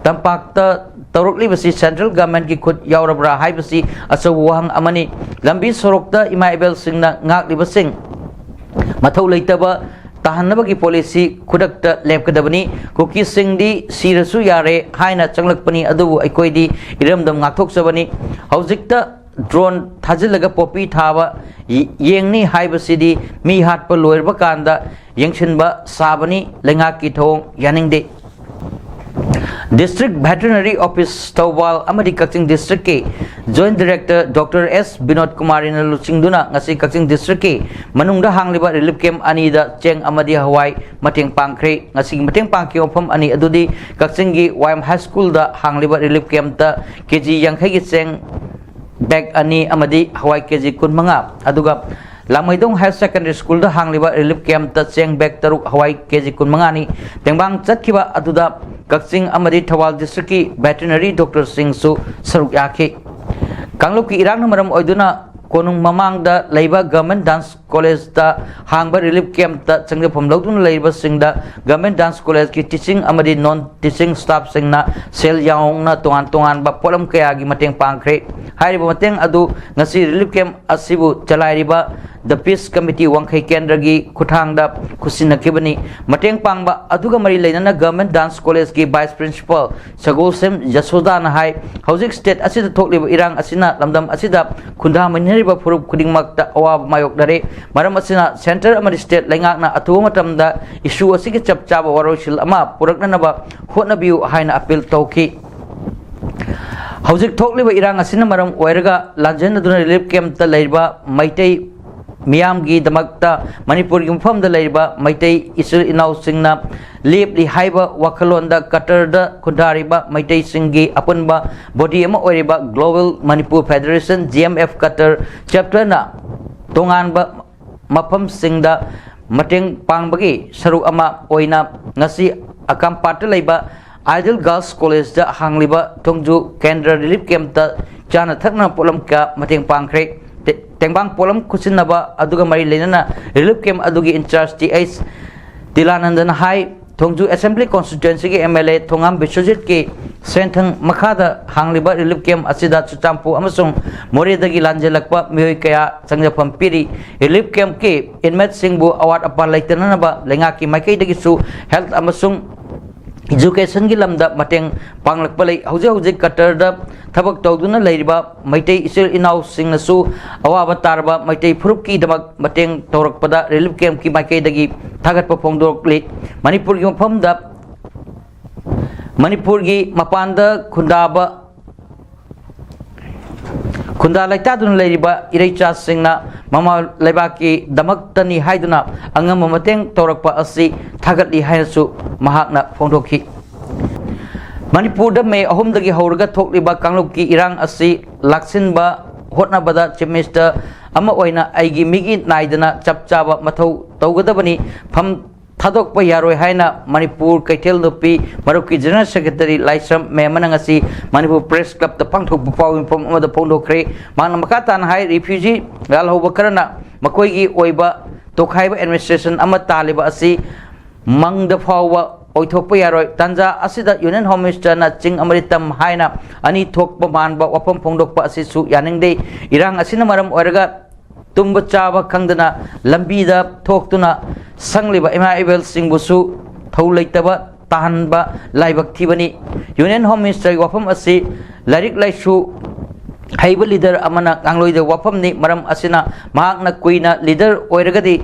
ꯇꯝꯄꯥꯛꯇ ꯇꯧꯔꯛꯂꯤꯕꯁꯤ ꯁꯦꯟꯇ꯭ꯔꯦꯜ ꯒꯚꯔꯟꯃꯦꯟꯠꯀꯤ ꯈꯨꯠ ꯌꯥꯎꯔꯕ꯭ꯔꯥ ꯍꯥꯏꯕꯁꯤ ꯑꯆꯧꯕ ꯋꯥꯍꯪ ꯑꯃꯅꯤ꯫ ꯂꯝꯕꯤ ꯁꯣꯔꯣꯛꯇ ꯏꯃꯥ ꯏꯕꯦꯜꯁꯤꯡꯅ ꯉꯥꯛꯂꯤꯕꯁꯤꯡ ꯃꯊꯧ ꯂꯩꯇꯕ ꯇꯥꯍꯟꯅꯕꯒꯤ ꯄꯣꯂꯤꯁꯤ ꯈꯨꯗꯛꯇ ꯂꯦꯞꯀꯗꯕꯅꯤ꯫ ꯀꯨꯀꯤꯁꯤꯡꯗꯤ ꯁꯤꯔꯁꯨ ꯌꯥꯔꯦ ꯍꯥꯏꯅ ꯆꯪꯂꯛꯄꯅꯤ, ꯑꯗꯨꯕꯨ ꯑꯩꯈꯣꯏꯗꯤ ꯏꯔꯝꯗꯝ ꯉꯥꯛꯊꯣꯛꯆꯕꯅꯤ꯫ ꯍꯧꯖꯤꯛꯇ ꯗ꯭ꯔꯣꯟ ꯊꯥꯖꯤꯜꯂꯒ ꯄꯣꯄꯤ ꯊꯥꯕ ꯌꯦꯡꯅꯤ ꯍꯥꯏꯕꯁꯤꯗꯤ ꯃꯤ ꯍꯥꯠꯄ ꯂꯣꯏꯔꯕ ꯀꯥꯟꯗ ꯌꯦꯡꯁꯤꯟꯕ ꯁꯥꯕꯅꯤ꯫ ꯂꯩꯉꯥꯛꯀꯤ ꯊꯧꯑꯣꯡ ꯌꯥꯅꯤꯡꯗꯦ꯫ District Veterinary Office ꯊꯧꯕꯥꯜ ꯑꯃꯗꯤ ꯀꯛꯆꯤꯡ district ꯀꯤ Joint Director Doctor S Vinod ꯀꯨꯃꯥꯔꯤꯅ ꯂꯨꯆꯤꯡꯗꯨꯅ ꯉꯁꯤ ꯀꯛꯆꯤꯡ district ꯀꯤ ꯃꯅꯨꯡꯗ ꯍꯥꯡꯂꯤꯕ relief camp ꯑꯅꯤꯗ ꯆꯦꯡ ꯑꯃꯗꯤ ꯍꯋꯥꯏ ꯃꯇꯦꯡ ꯄꯥꯡꯈ꯭ꯔꯦ꯫ ꯉꯁꯤꯒꯤ ꯃꯇꯦꯡ ꯄꯥꯡꯈꯤꯕ ꯃꯐꯝ ꯑꯅꯤ ꯑꯗꯨꯗꯤ ꯀꯛꯆꯤꯡꯒꯤ ꯋꯥꯏ ꯑꯦꯝ high school ꯗ ꯍꯥꯡꯂꯤꯕ relief camp ꯇ ꯀꯦ ꯖꯤ ꯌꯥꯡꯈꯩꯒꯤ ꯆꯦꯡ bag ꯑꯅꯤ ꯑꯃꯗꯤ ꯍꯋꯥꯏ ꯀꯦ ꯖꯤ ꯀꯨꯟꯃꯉꯥ, ꯑꯗꯨꯒ ꯂꯥꯡꯃꯩꯗꯣꯡ Higher Secondary School ꯗ ꯍꯥꯡꯂꯤꯕ relief camp ꯇ ꯆꯦꯡ bag ꯇꯔꯨꯛ, ꯍꯋꯥꯏ ꯀꯦ ꯖꯤ ꯀꯨꯟꯃꯉꯥꯅꯤ꯫ ꯇꯦꯡꯕꯥꯡ ꯆꯠꯈꯤꯕ ꯑꯗꯨꯗ ꯀꯛꯆꯤꯡ ꯑꯃꯗꯤ ꯊꯧꯕꯥꯜ district ꯀꯤ veterinary doctor ꯁꯤꯡꯁꯨ ꯁꯔꯨꯛ ꯌꯥꯈꯤ꯫ ꯀꯥꯡꯂꯨꯞꯀꯤ ꯏꯔꯥꯡꯅ ꯃꯔꯝ ꯑꯣꯏꯗꯨꯅ ꯀꯣꯅꯨꯡ ꯃꯃꯥꯡꯗ ꯂꯩꯕ Government Dance College ꯇ ꯍꯥꯡꯕ relief camp ꯇ ꯆꯪꯖꯐꯝ ꯂꯧꯗꯨꯅ ꯂꯩꯔꯤꯕꯁꯤꯡꯗ Government Dance College ꯀꯤ teaching ꯑꯃꯗꯤ non teaching staff ꯁꯤꯡꯅ ꯁꯦꯜ ꯌꯥꯎꯅ ꯇꯣꯉꯥꯟ ꯇꯣꯉꯥꯟꯕ ꯄꯣꯠꯂꯝ ꯀꯌꯥꯒꯤ ꯃꯇꯦꯡ ꯄꯥꯡꯈ꯭ꯔꯦ꯫ ꯍꯥꯏꯔꯤꯕ ꯃꯇꯦꯡ ꯑꯗꯨ ꯉꯁꯤ relief camp ꯑꯁꯤꯕꯨ ꯆꯂꯥꯏꯔꯤꯕ The Peace Committee ꯋꯥꯡꯈꯩ ꯀꯦꯟꯗ꯭ꯔꯒꯤ ꯈꯨꯠꯊꯥꯡꯗ ꯈꯨꯠꯁꯤꯟꯅꯈꯤꯕꯅꯤ꯫ ꯃꯇꯦꯡ ꯄꯥꯡꯕ ꯑꯗꯨꯒ ꯃꯔꯤ ꯂꯩꯅꯅ Government Dance College ꯀꯤ Vice Principal ꯁꯒꯣꯜꯁꯦꯝ ꯌꯁꯣꯗꯥꯅ ꯍꯥꯏ, ꯍꯧꯖꯤꯛ state ꯑꯁꯤꯗ ꯊꯣꯛꯂꯤꯕ ꯏꯔꯥꯡ ꯑꯁꯤꯅ ꯂꯝꯗꯝ ꯑꯁꯤꯗ ꯈꯨꯟꯗꯥꯃꯤꯟꯅꯔꯤꯕ ꯐꯨꯔꯨꯞ ꯈꯨꯗꯤꯡꯃꯛꯇ ꯑꯋꯥꯕ ꯃꯥꯌꯣꯛꯅꯔꯦ꯫ ꯃꯔꯝ ꯑꯁꯤꯅ centre ꯑꯃꯗꯤ state ꯂꯩꯉꯥꯛꯅ ꯑꯊꯨꯕ ꯃꯇꯝꯗ issue ꯑꯁꯤꯒꯤ ꯆꯞ ꯆꯥꯕ ꯋꯥꯔꯣꯏꯁꯤꯟ ꯑꯃ ꯄꯨꯔꯛꯅꯅꯕ ꯍꯣꯠꯅꯕꯤꯌꯨ ꯍꯥꯏꯅ appeal ꯇꯧꯈꯤ꯫ ꯍꯧꯖꯤꯛ ꯊꯣꯛꯂꯤꯕ ꯏꯔꯥꯡ ꯑꯁꯤꯅ ꯃꯔꯝ ꯑꯣꯏꯔꯒ ꯂꯥꯟꯖꯦꯟꯅꯗꯨꯅ relief camp ꯇ ꯂꯩꯔꯤꯕ ꯃꯩꯇꯩ ꯃꯤꯌꯥꯝꯒꯤꯗꯃꯛꯇ ꯃꯅꯤꯄꯨꯔꯒꯤ ꯃꯐꯝꯗ ꯂꯩꯔꯤꯕ ꯃꯩꯇꯩ ꯏꯆꯤꯜ ꯏꯅꯥꯎꯁꯤꯡꯅ ꯂꯦꯞꯂꯤ ꯍꯥꯏꯕ ꯋꯥꯈꯜꯂꯣꯟꯗ ꯀꯇꯔꯗ ꯈꯨꯟꯗꯥꯔꯤꯕ ꯃꯩꯇꯩꯁꯤꯡꯒꯤ ꯑꯄꯨꯟꯕ body ꯑꯃ ꯑꯣꯏꯔꯤꯕ Global Manipur Federation, G M F, cutter chapter ꯅ ꯇꯣꯉꯥꯟꯕ ꯃꯐꯝꯁꯤꯡꯗ ꯃꯇꯦꯡ ꯄꯥꯡꯕꯒꯤ ꯁꯔꯨꯛ ꯑꯃ ꯑꯣꯏꯅ ꯉꯁꯤ ꯑꯀꯥꯝꯄꯥꯠꯇ ꯂꯩꯕ Ideal Girls College ꯇ ꯍꯥꯡꯂꯤꯕ ꯊꯣꯡꯖꯨ ꯀꯦꯟꯗ꯭ꯔ relief camp ꯇ ꯆꯥꯅ ꯊꯛꯅ ꯄꯣꯠꯂꯝ ꯀꯌꯥ ꯃꯇꯦꯡ ꯄꯥꯡꯈ꯭ꯔꯦ꯫ ꯇꯦ-, ꯇꯦꯡꯕꯥꯡ ꯄꯣꯠꯂꯝ ꯈꯨꯠꯁꯤꯟꯅꯕ ꯑꯗꯨꯒ ꯃꯔꯤ ꯂꯩꯅꯅ relief camp ꯑꯗꯨꯒꯤ in charge T H ꯇꯤꯂꯥꯅꯟꯗꯅ high, Thongju Assembly Constituency ꯒꯤ M L A ꯊꯣꯉꯥꯝ ꯕꯤꯁ꯭ꯋꯖꯤꯠꯀꯤ ꯁꯦꯟꯊꯪ ꯃꯈꯥꯗ ꯍꯥꯡꯂꯤꯕ relief camp ꯑꯁꯤꯗ ꯆꯨꯔꯆꯥꯟꯄꯨꯔ ꯑꯃꯁꯨꯡ ꯃꯣꯔꯦꯗꯒꯤ ꯂꯥꯟꯖꯦꯜꯂꯛꯄ ꯃꯤꯑꯣꯏ ꯀꯌꯥ ꯆꯪꯖꯐꯝ ꯄꯤꯔꯤ꯫ Relief camp ꯀꯤ inmate ꯁꯤꯡꯕꯨ ꯑꯋꯥꯠ ꯑꯄꯥ ꯂꯩꯇꯅꯅꯕ ꯂꯩꯉꯥꯛꯀꯤ ꯃꯥꯏꯀꯩꯗꯒꯤꯁꯨ health ꯑꯃꯁꯨꯡ education ꯒꯤ ꯂꯝꯗ ꯃꯇꯦꯡ ꯄꯥꯡꯂꯛꯄ ꯂꯩ꯫ ꯍꯧꯖꯤꯛ ꯍꯧꯖꯤꯛ ꯀꯇꯔꯗ ꯊꯕꯛ ꯇꯧꯗꯨꯅ ꯂꯩꯔꯤꯕ ꯃꯩꯇꯩ ꯏꯆꯤꯜ ꯏꯅꯥꯎꯁꯤꯡꯅꯁꯨ ꯑꯋꯥꯕ ꯇꯥꯔꯕ ꯃꯩꯇꯩ ꯐꯨꯔꯨꯞꯀꯤꯗꯃꯛ ꯃꯇꯦꯡ ꯇꯧꯔꯛꯄꯗ relief camp ꯀꯤ ꯃꯥꯏꯀꯩꯗꯒꯤ ꯊꯥꯒꯠꯄ ꯐꯣꯡꯗꯣꯛꯂꯤ꯫ ꯃꯅꯤꯄꯨꯔꯒꯤ ꯃꯐꯝꯗ, ꯃꯅꯤꯄꯨꯔꯒꯤ ꯃꯄꯥꯟꯗ ꯈꯨꯟꯗꯥꯕ, ꯈꯨꯟꯗꯥ ꯂꯩꯇꯥꯗꯨꯅ ꯂꯩꯔꯤꯕ ꯏꯔꯩꯆꯥꯁꯤꯡꯅ ꯃꯃꯥ ꯂꯩꯕꯥꯛꯀꯤꯗꯃꯛꯇꯅꯤ ꯍꯥꯏꯗꯨꯅ ꯑꯉꯝꯕ ꯃꯇꯦꯡ ꯇꯧꯔꯛꯄ ꯑꯁꯤ ꯊꯥꯒꯠꯂꯤ ꯍꯥꯏꯅꯁꯨ ꯃꯍꯥꯛꯅ ꯐꯣꯡꯗꯣꯛꯈꯤ꯫ ꯃꯅꯤꯄꯨꯔꯗ ꯃꯦ ꯑꯍꯨꯝꯗꯒꯤ ꯍꯧꯔꯒ ꯊꯣꯛꯂꯤꯕ ꯀꯥꯡꯂꯨꯞꯀꯤ ꯏꯔꯥꯡ ꯑꯁꯤ ꯂꯥꯛꯁꯤꯟꯕ ꯍꯣꯠꯅꯕꯗ Chief Minister ꯑꯃ ꯑꯣꯏꯅ ꯑꯩꯒꯤ ꯃꯤꯒꯤ ꯅꯥꯏꯗꯅ ꯆꯞ ꯆꯥꯕ ꯃꯊꯧ ꯇꯧꯒꯗꯕꯅꯤ꯫ ꯐꯝ ꯊꯥꯗꯣꯛꯄ ꯌꯥꯔꯣꯏ ꯍꯥꯏꯅ ꯃꯅꯤꯄꯨꯔ ꯀꯩꯊꯦꯜ ꯅꯨꯄꯤ ꯃꯔꯨꯞꯀꯤ General Secretary ꯂꯥꯏꯁ꯭ꯔꯝ ꯃꯦꯃꯅ ꯉꯁꯤ ꯃꯅꯤꯄꯨꯔ Press Club ꯇ ꯄꯥꯡꯊꯣꯛꯄ ꯄꯥꯎ ꯄꯤꯐꯝ ꯑꯃꯗ ꯐꯣꯡꯗꯣꯛꯈ꯭ꯔꯦ꯫ ꯃꯍꯥꯛꯅ ꯃꯈꯥ ꯇꯥꯅ ꯍꯥꯏ, refugee ꯂꯥꯜꯍꯧꯕ ꯈꯔꯅ ꯃꯈꯣꯏꯒꯤ ꯑꯣꯏꯕ ꯇꯣꯈꯥꯏꯕ administration ꯑꯃ ꯇꯥꯜꯂꯤꯕ ꯑꯁꯤ ꯃꯪꯗ ꯐꯥꯎꯕ ꯑꯣꯏꯊꯣꯛꯄ ꯌꯥꯔꯣꯏ꯫ ꯇꯥꯟꯖꯥ ꯑꯁꯤꯗ Union Home Minister ꯅ ꯆꯤꯡ ꯑꯃꯗꯤ ꯇꯝ ꯍꯥꯏꯅ ꯑꯅꯤ ꯊꯣꯛꯄ ꯃꯥꯟꯕ ꯋꯥꯐꯝ ꯐꯣꯡꯗꯣꯛꯄ ꯑꯁꯤꯁꯨ ꯌꯥꯅꯤꯡꯗꯦ꯫ ꯏꯔꯥꯡ ꯑꯁꯤꯅ ꯃꯔꯝ ꯑꯣꯏꯔꯒ ꯇꯨꯝꯕ ꯆꯥꯕ ꯈꯪꯗꯅ ꯂꯝꯕꯤꯗ ꯊꯣꯛꯇꯨꯅ ꯁꯪꯂꯤꯕ ꯏꯃꯥ ꯏꯕꯦꯜꯁꯤꯡꯕꯨꯁꯨ ꯊꯧ ꯂꯩꯇꯕ ꯇꯥꯍꯟꯕ ꯂꯥꯏꯕꯛ ꯊꯤꯕꯅꯤ꯫ Union Home Minister ꯒꯤ ꯋꯥꯐꯝ ꯑꯁꯤ ꯂꯥꯏꯔꯤꯛ ꯂꯥꯏꯁꯨ ꯍꯩꯕ leader ꯑꯃꯅ ꯉꯥꯡꯂꯣꯏꯗꯕ ꯋꯥꯐꯝꯅꯤ꯫ ꯃꯔꯝ ꯑꯁꯤꯅ ꯃꯍꯥꯛꯅ ꯀꯨꯏꯅ leader ꯑꯣꯏꯔꯒꯗꯤ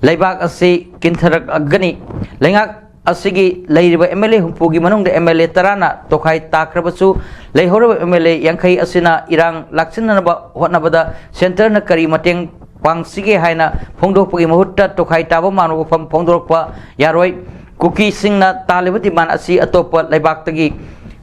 ꯂꯩꯕꯥꯛ ꯑꯁꯤ ꯀꯤꯟꯊꯔꯛꯂꯒꯅꯤ꯫ ꯂꯩꯉꯥꯛ ꯑꯁꯤꯒꯤ ꯂꯩꯔꯤꯕ M L A ꯍꯨꯝꯐꯨꯒꯤ ꯃꯅꯨꯡꯗ M L A ꯇꯔꯥꯅ ꯇꯣꯈꯥꯏ ꯇꯥꯈ꯭ꯔꯕꯁꯨ, ꯂꯩꯍꯧꯔꯤꯕ M L A ꯌꯥꯡꯈꯩ ꯑꯁꯤꯅ ꯏꯔꯥꯡ ꯂꯥꯛꯁꯤꯟꯅꯅꯕ ꯍꯣꯠꯅꯕꯗ centre ꯅ ꯀꯔꯤ ꯃꯇꯦꯡ ꯄꯥꯡꯁꯤꯒꯦ ꯍꯥꯏꯅ ꯐꯣꯡꯗꯣꯛꯄꯒꯤ ꯃꯍꯨꯠꯇ ꯇꯣꯈꯥꯏ ꯇꯥꯕ ꯃꯥꯟꯕ ꯋꯥꯐꯝ ꯐꯣꯡꯗꯣꯔꯛꯄ ꯌꯥꯔꯣꯏ꯫ ꯀꯨꯀꯤꯁꯤꯡꯅ ꯇꯥꯜꯂꯤꯕ demand ꯑꯁꯤ ꯑꯇꯣꯞꯄ ꯂꯩꯕꯥꯛꯇꯒꯤ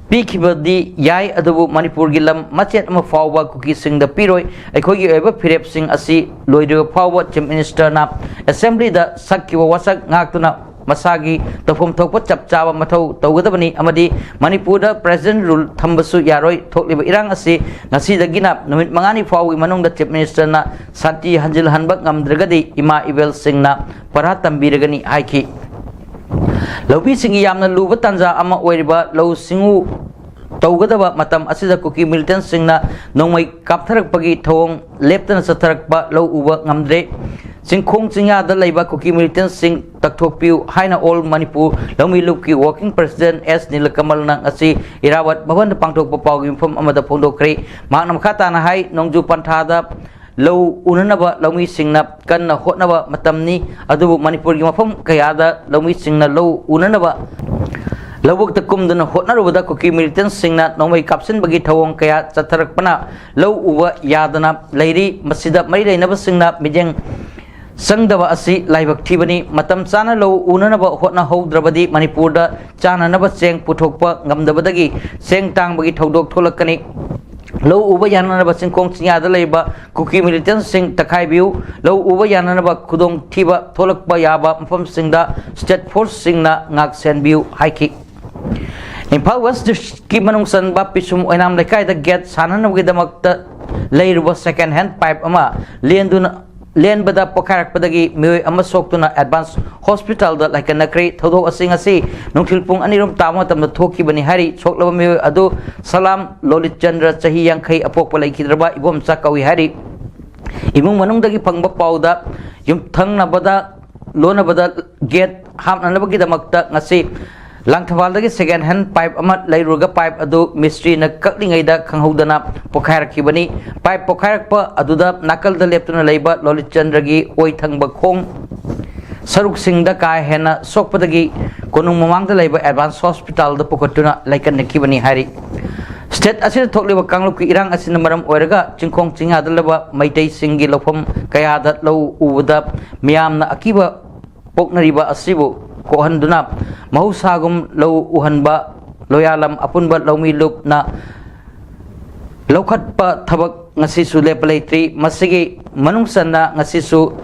ꯄꯤꯈꯤꯕꯗꯤ ꯌꯥꯏ, ꯑꯗꯨꯕꯨ ꯃꯅꯤꯄꯨꯔꯒꯤ ꯂꯝ ꯃꯆꯦꯠ ꯑꯃ ꯐꯥꯎꯕ ꯀꯨꯀꯤꯁꯤꯡꯗ ꯄꯤꯔꯣꯏ꯫ ꯑꯩꯈꯣꯏꯒꯤ ꯑꯣꯏꯕ ꯐꯤꯔꯦꯞꯁꯤꯡ ꯑꯁꯤ ꯂꯣꯏꯗ꯭ꯔꯤꯕ ꯐꯥꯎꯕ Chief Minister ꯅ Assembly ꯗ ꯁꯛꯈꯤꯕ ꯋꯥꯁꯛ ꯉꯥꯛꯇꯨꯅ ꯃꯁꯥꯒꯤ ꯇꯧꯐꯝ ꯊꯣꯛꯄ ꯆꯞ ꯆꯥꯕ ꯃꯊꯧ ꯇꯧꯒꯗꯕꯅꯤ ꯑꯃꯗꯤ ꯃꯅꯤꯄꯨꯔꯗ President Rule ꯊꯝꯕꯁꯨ ꯌꯥꯔꯣꯏ꯫ ꯊꯣꯛꯂꯤꯕ ꯏꯔꯥꯡ ꯑꯁꯤ ꯉꯁꯤꯗꯒꯤꯅ ꯅꯨꯃꯤꯠ ꯃꯉꯥꯅꯤ ꯐꯥꯎꯕꯒꯤ ꯃꯅꯨꯡꯗ Chief Minister ꯅ ꯁꯥꯟꯇꯤ ꯍꯟꯖꯤꯜꯍꯟꯕ ꯉꯝꯗ꯭ꯔꯒꯗꯤ ꯏꯃꯥ ꯏꯕꯦꯜꯁꯤꯡꯅ ꯄꯔꯥ ꯇꯝꯕꯤꯔꯒꯅꯤ ꯍꯥꯏꯈꯤ꯫ ꯂꯧꯃꯤꯁꯤꯡꯒꯤ ꯌꯥꯝꯅ ꯂꯨꯕ ꯇꯥꯟꯖꯥ ꯑꯃ ꯑꯣꯏꯔꯤꯕ ꯂꯧꯎ ꯁꯤꯡꯎ ꯇꯧꯒꯗꯕ ꯃꯇꯝ ꯑꯁꯤꯗ ꯀꯨꯀꯤ ꯃꯤꯂꯤꯇꯦꯟꯁꯤꯡꯅ ꯅꯣꯡꯃꯩ ꯀꯥꯞꯊꯔꯛꯄꯒꯤ ꯊꯧꯑꯣꯡ ꯂꯦꯞꯇꯅ ꯆꯠꯊꯔꯛꯄ ꯂꯧ ꯎꯕ ꯉꯝꯗ꯭ꯔꯦ꯫ ꯆꯤꯡꯈꯣꯡ ꯆꯤꯡꯌꯥꯗ ꯂꯩꯕ ꯀꯨꯀꯤ ꯃꯤꯂꯤꯇꯦꯟꯁꯤꯡ ꯇꯛꯊꯣꯛꯄꯤꯌꯨ ꯍꯥꯏꯅ ꯑꯣꯜ ꯃꯅꯤꯄꯨꯔ ꯂꯧꯃꯤ ꯂꯨꯞꯀꯤ ꯋꯥꯔꯀꯤꯡ ꯄ꯭ꯔꯦꯁꯤꯗꯦꯟꯠ ꯑꯦꯁ ꯅꯤꯂꯀꯃꯜꯅ ꯉꯁꯤ ꯏꯔꯥꯕꯠ ꯚꯕꯟꯗ ꯄꯥꯡꯊꯣꯛꯄ ꯄꯥꯎꯒꯤ ꯃꯤꯐꯝ ꯑꯃꯗ ꯐꯣꯡꯗꯣꯛꯈ꯭ꯔꯦ꯫ ꯃꯍꯥꯛꯅ ꯃꯈꯥ ꯇꯥꯅ ꯍꯥꯏ, ꯅꯣꯡꯖꯨ ꯄꯟꯊꯥꯗ ꯂꯧ ꯎꯅꯅꯕ ꯂꯧꯃꯤꯁꯤꯡꯅ ꯀꯟꯅ ꯍꯣꯠꯅꯕ ꯃꯇꯝꯅꯤ, ꯑꯗꯨꯕꯨ ꯃꯅꯤꯄꯨꯔꯒꯤ ꯃꯐꯝ ꯀꯌꯥꯗ ꯂꯧꯃꯤꯁꯤꯡꯅ ꯂꯧ ꯎꯅꯅꯕ ꯂꯧꯕꯨꯛꯇ ꯀꯨꯝꯗꯨꯅ ꯍꯣꯠꯅꯔꯨꯕꯗ ꯀꯨꯀꯤ ꯃꯤꯂꯤꯇꯦꯟꯁꯤꯡꯅ ꯅꯣꯡꯃꯩ ꯀꯥꯞꯁꯤꯟꯕꯒꯤ ꯊꯧꯑꯣꯡ ꯀꯌꯥ ꯆꯠꯊꯔꯛꯄꯅ ꯂꯧ ꯎꯕ ꯌꯥꯗꯅ ꯂꯩꯔꯤ꯫ ꯃꯁꯤꯗ ꯃꯔꯤ ꯂꯩꯅꯕꯁꯤꯡꯅ ꯃꯤꯠꯌꯦꯡ ꯆꯪꯗꯕ ꯑꯁꯤ ꯂꯥꯏꯕꯛ ꯊꯤꯕꯅꯤ꯫ ꯃꯇꯝ ꯆꯥꯅ ꯂꯧ ꯎꯅꯅꯕ ꯍꯣꯠꯅꯍꯧꯗ꯭ꯔꯕꯗꯤ ꯃꯅꯤꯄꯨꯔꯗ ꯆꯥꯅꯅꯕ ꯆꯦꯡ ꯄꯨꯊꯣꯛꯄ ꯉꯝꯗꯕꯗꯒꯤ ꯆꯦꯡ ꯇꯥꯡꯕꯒꯤ ꯊꯧꯗꯣꯛ ꯊꯣꯛꯂꯛꯀꯅꯤ꯫ ꯂꯧ ꯎꯕ ꯌꯥꯅꯅꯕ ꯆꯤꯡꯈꯣꯡ ꯆꯤꯡꯌꯥꯗ ꯂꯩꯕ ꯀꯨꯀꯤ ꯃꯤꯂꯤꯇꯦꯟꯁꯤꯡ ꯇꯛꯈꯥꯏꯕꯤꯌꯨ꯫ ꯂꯧ ꯎꯕ ꯌꯥꯅꯅꯕ ꯈꯨꯗꯣꯡꯊꯤꯕ ꯊꯣꯛꯂꯛꯄ ꯌꯥꯕ ꯃꯐꯝꯁꯤꯡꯗ ꯁ꯭ꯇꯦꯠ ꯐꯣꯔꯁꯁꯤꯡꯅ ꯉꯥꯛ ꯁꯦꯟꯕꯤꯌꯨ ꯍꯥꯏꯈꯤ꯫ ꯏꯝꯐꯥꯜ ꯋꯦꯁ ꯗꯤꯁꯇ꯭ꯔꯤꯛꯀꯤ ꯃꯅꯨꯡ ꯆꯟꯕ ꯄꯤꯁꯨꯝ ꯑꯣꯏꯅꯥꯝ ꯂꯩꯀꯥꯏꯗ ꯒꯦꯠ ꯁꯥꯅꯅꯕꯒꯤꯗꯃꯛꯇ ꯂꯩꯔꯨꯕ ꯁꯦꯀꯦꯟ ꯍꯦꯟ ꯄꯥꯏꯞ ꯑꯃ ꯂꯦꯟꯗꯨꯅ, ꯂꯦꯟꯕꯗ ꯄꯣꯈꯥꯏꯔꯛꯄꯗꯒꯤ ꯃꯤꯑꯣꯏ ꯑꯃ ꯁꯣꯛꯇꯨꯅ ꯑꯦꯗꯚꯥꯟꯁ ꯍꯣꯁꯄꯤꯇꯥꯜꯗ ꯂꯥꯏꯀꯠꯅꯈ꯭ꯔꯦ꯫ ꯊꯧꯗꯣꯛ ꯑꯁꯤ ꯉꯁꯤ ꯅꯨꯡꯊꯤꯜ ꯄꯨꯡ ꯑꯅꯤꯔꯣꯝ ꯇꯥꯕ ꯃꯇꯝꯗ ꯊꯣꯛꯈꯤꯕꯅꯤ ꯍꯥꯏꯔꯤ꯫ ꯁꯣꯛꯂꯕ ꯃꯤꯑꯣꯏ ꯑꯗꯨ ꯁꯂꯥꯝ ꯂꯣꯂꯤꯠ ꯆꯟꯗ꯭ꯔ, ꯆꯍꯤ ꯌꯥꯡꯈꯩ, ꯑꯄꯣꯛꯄ ꯂꯩꯈꯤꯗ꯭ꯔꯕ ꯏꯕꯣꯝꯆꯥ ꯀꯧꯏ ꯍꯥꯏꯔꯤ꯫ ꯏꯃꯨꯡ ꯃꯅꯨꯡꯗꯒꯤ ꯐꯪꯕ ꯄꯥꯎꯗ ꯌꯨꯝꯊꯪꯅꯕꯗ ꯂꯣꯟꯅꯕꯗ ꯒꯦꯠ ꯍꯥꯞꯅꯅꯕꯒꯤꯗꯃꯛꯇ ꯉꯁꯤ ꯂꯥꯡꯊꯕꯥꯜꯗꯒꯤ ꯁꯦꯀꯦꯟ ꯍꯦꯟ ꯄꯥꯏꯞ ꯑꯃ ꯂꯩꯔꯨꯔꯒ ꯄꯥꯏꯞ ꯑꯗꯨ ꯃꯤꯁꯇ꯭ꯔꯤꯅ ꯀꯛꯂꯤꯉꯩꯗ ꯈꯪꯍꯧꯗꯅ ꯄꯣꯈꯥꯏꯔꯛꯈꯤꯕꯅꯤ꯫ ꯄꯥꯏꯞ ꯄꯣꯈꯥꯏꯔꯛꯄ ꯑꯗꯨꯗ ꯅꯥꯀꯜꯗ ꯂꯦꯞꯇꯨꯅ ꯂꯩꯕ ꯂꯣꯂꯤꯠ ꯆꯟꯗ꯭ꯔꯒꯤ ꯑꯣꯏ ꯊꯪꯕ ꯈꯣꯡ ꯁꯔꯨꯛꯁꯤꯡꯗ ꯀꯥ ꯍꯦꯟꯅ ꯁꯣꯛꯄꯗꯒꯤ ꯀꯣꯅꯨꯡ ꯃꯃꯥꯡꯗ ꯂꯩꯕ ꯑꯦꯗꯚꯥꯟꯁ ꯍꯣꯁꯄꯤꯇꯥꯜꯗ ꯄꯨꯈꯠꯇꯨꯅ ꯂꯥꯏꯀꯠꯅꯈꯤꯕꯅꯤ ꯍꯥꯏꯔꯤ꯫ ꯁ꯭ꯇꯦꯠ ꯑꯁꯤꯗ ꯊꯣꯛꯂꯤꯕ ꯀꯥꯡꯂꯨꯞꯀꯤ ꯏꯔꯥꯡ ꯑꯁꯤꯅ ꯃꯔꯝ ꯑꯣꯏꯔꯒ ꯆꯤꯡꯈꯣꯡ ꯆꯤꯡꯌꯥꯗ ꯂꯩꯕ ꯃꯩꯇꯩꯁꯤꯡꯒꯤ ꯂꯧꯐꯝ ꯀꯌꯥꯗ ꯂꯧ ꯎꯕꯗ ꯃꯤꯌꯥꯝꯅ ꯑꯀꯤꯕ ꯄꯣꯛꯅꯔꯤꯕ ꯑꯁꯤꯕꯨ ꯀꯣꯛꯍꯟꯗꯨꯅ ꯃꯍꯧꯁꯥꯒꯨꯝ ꯂꯧ ꯎꯍꯟꯕ ꯂꯣꯌꯥꯂꯝ ꯑꯄꯨꯟꯕ ꯂꯧꯃꯤ ꯂꯨꯞꯅ ꯂꯧꯈꯠꯄ ꯊꯕꯛ ꯉꯁꯤꯁꯨ ꯂꯦꯞꯄ ꯂꯩꯇ꯭ꯔꯤ꯫ ꯃꯁꯤꯒꯤ ꯃꯅꯨꯡ ꯆꯟꯅ ꯉꯁꯤꯁꯨ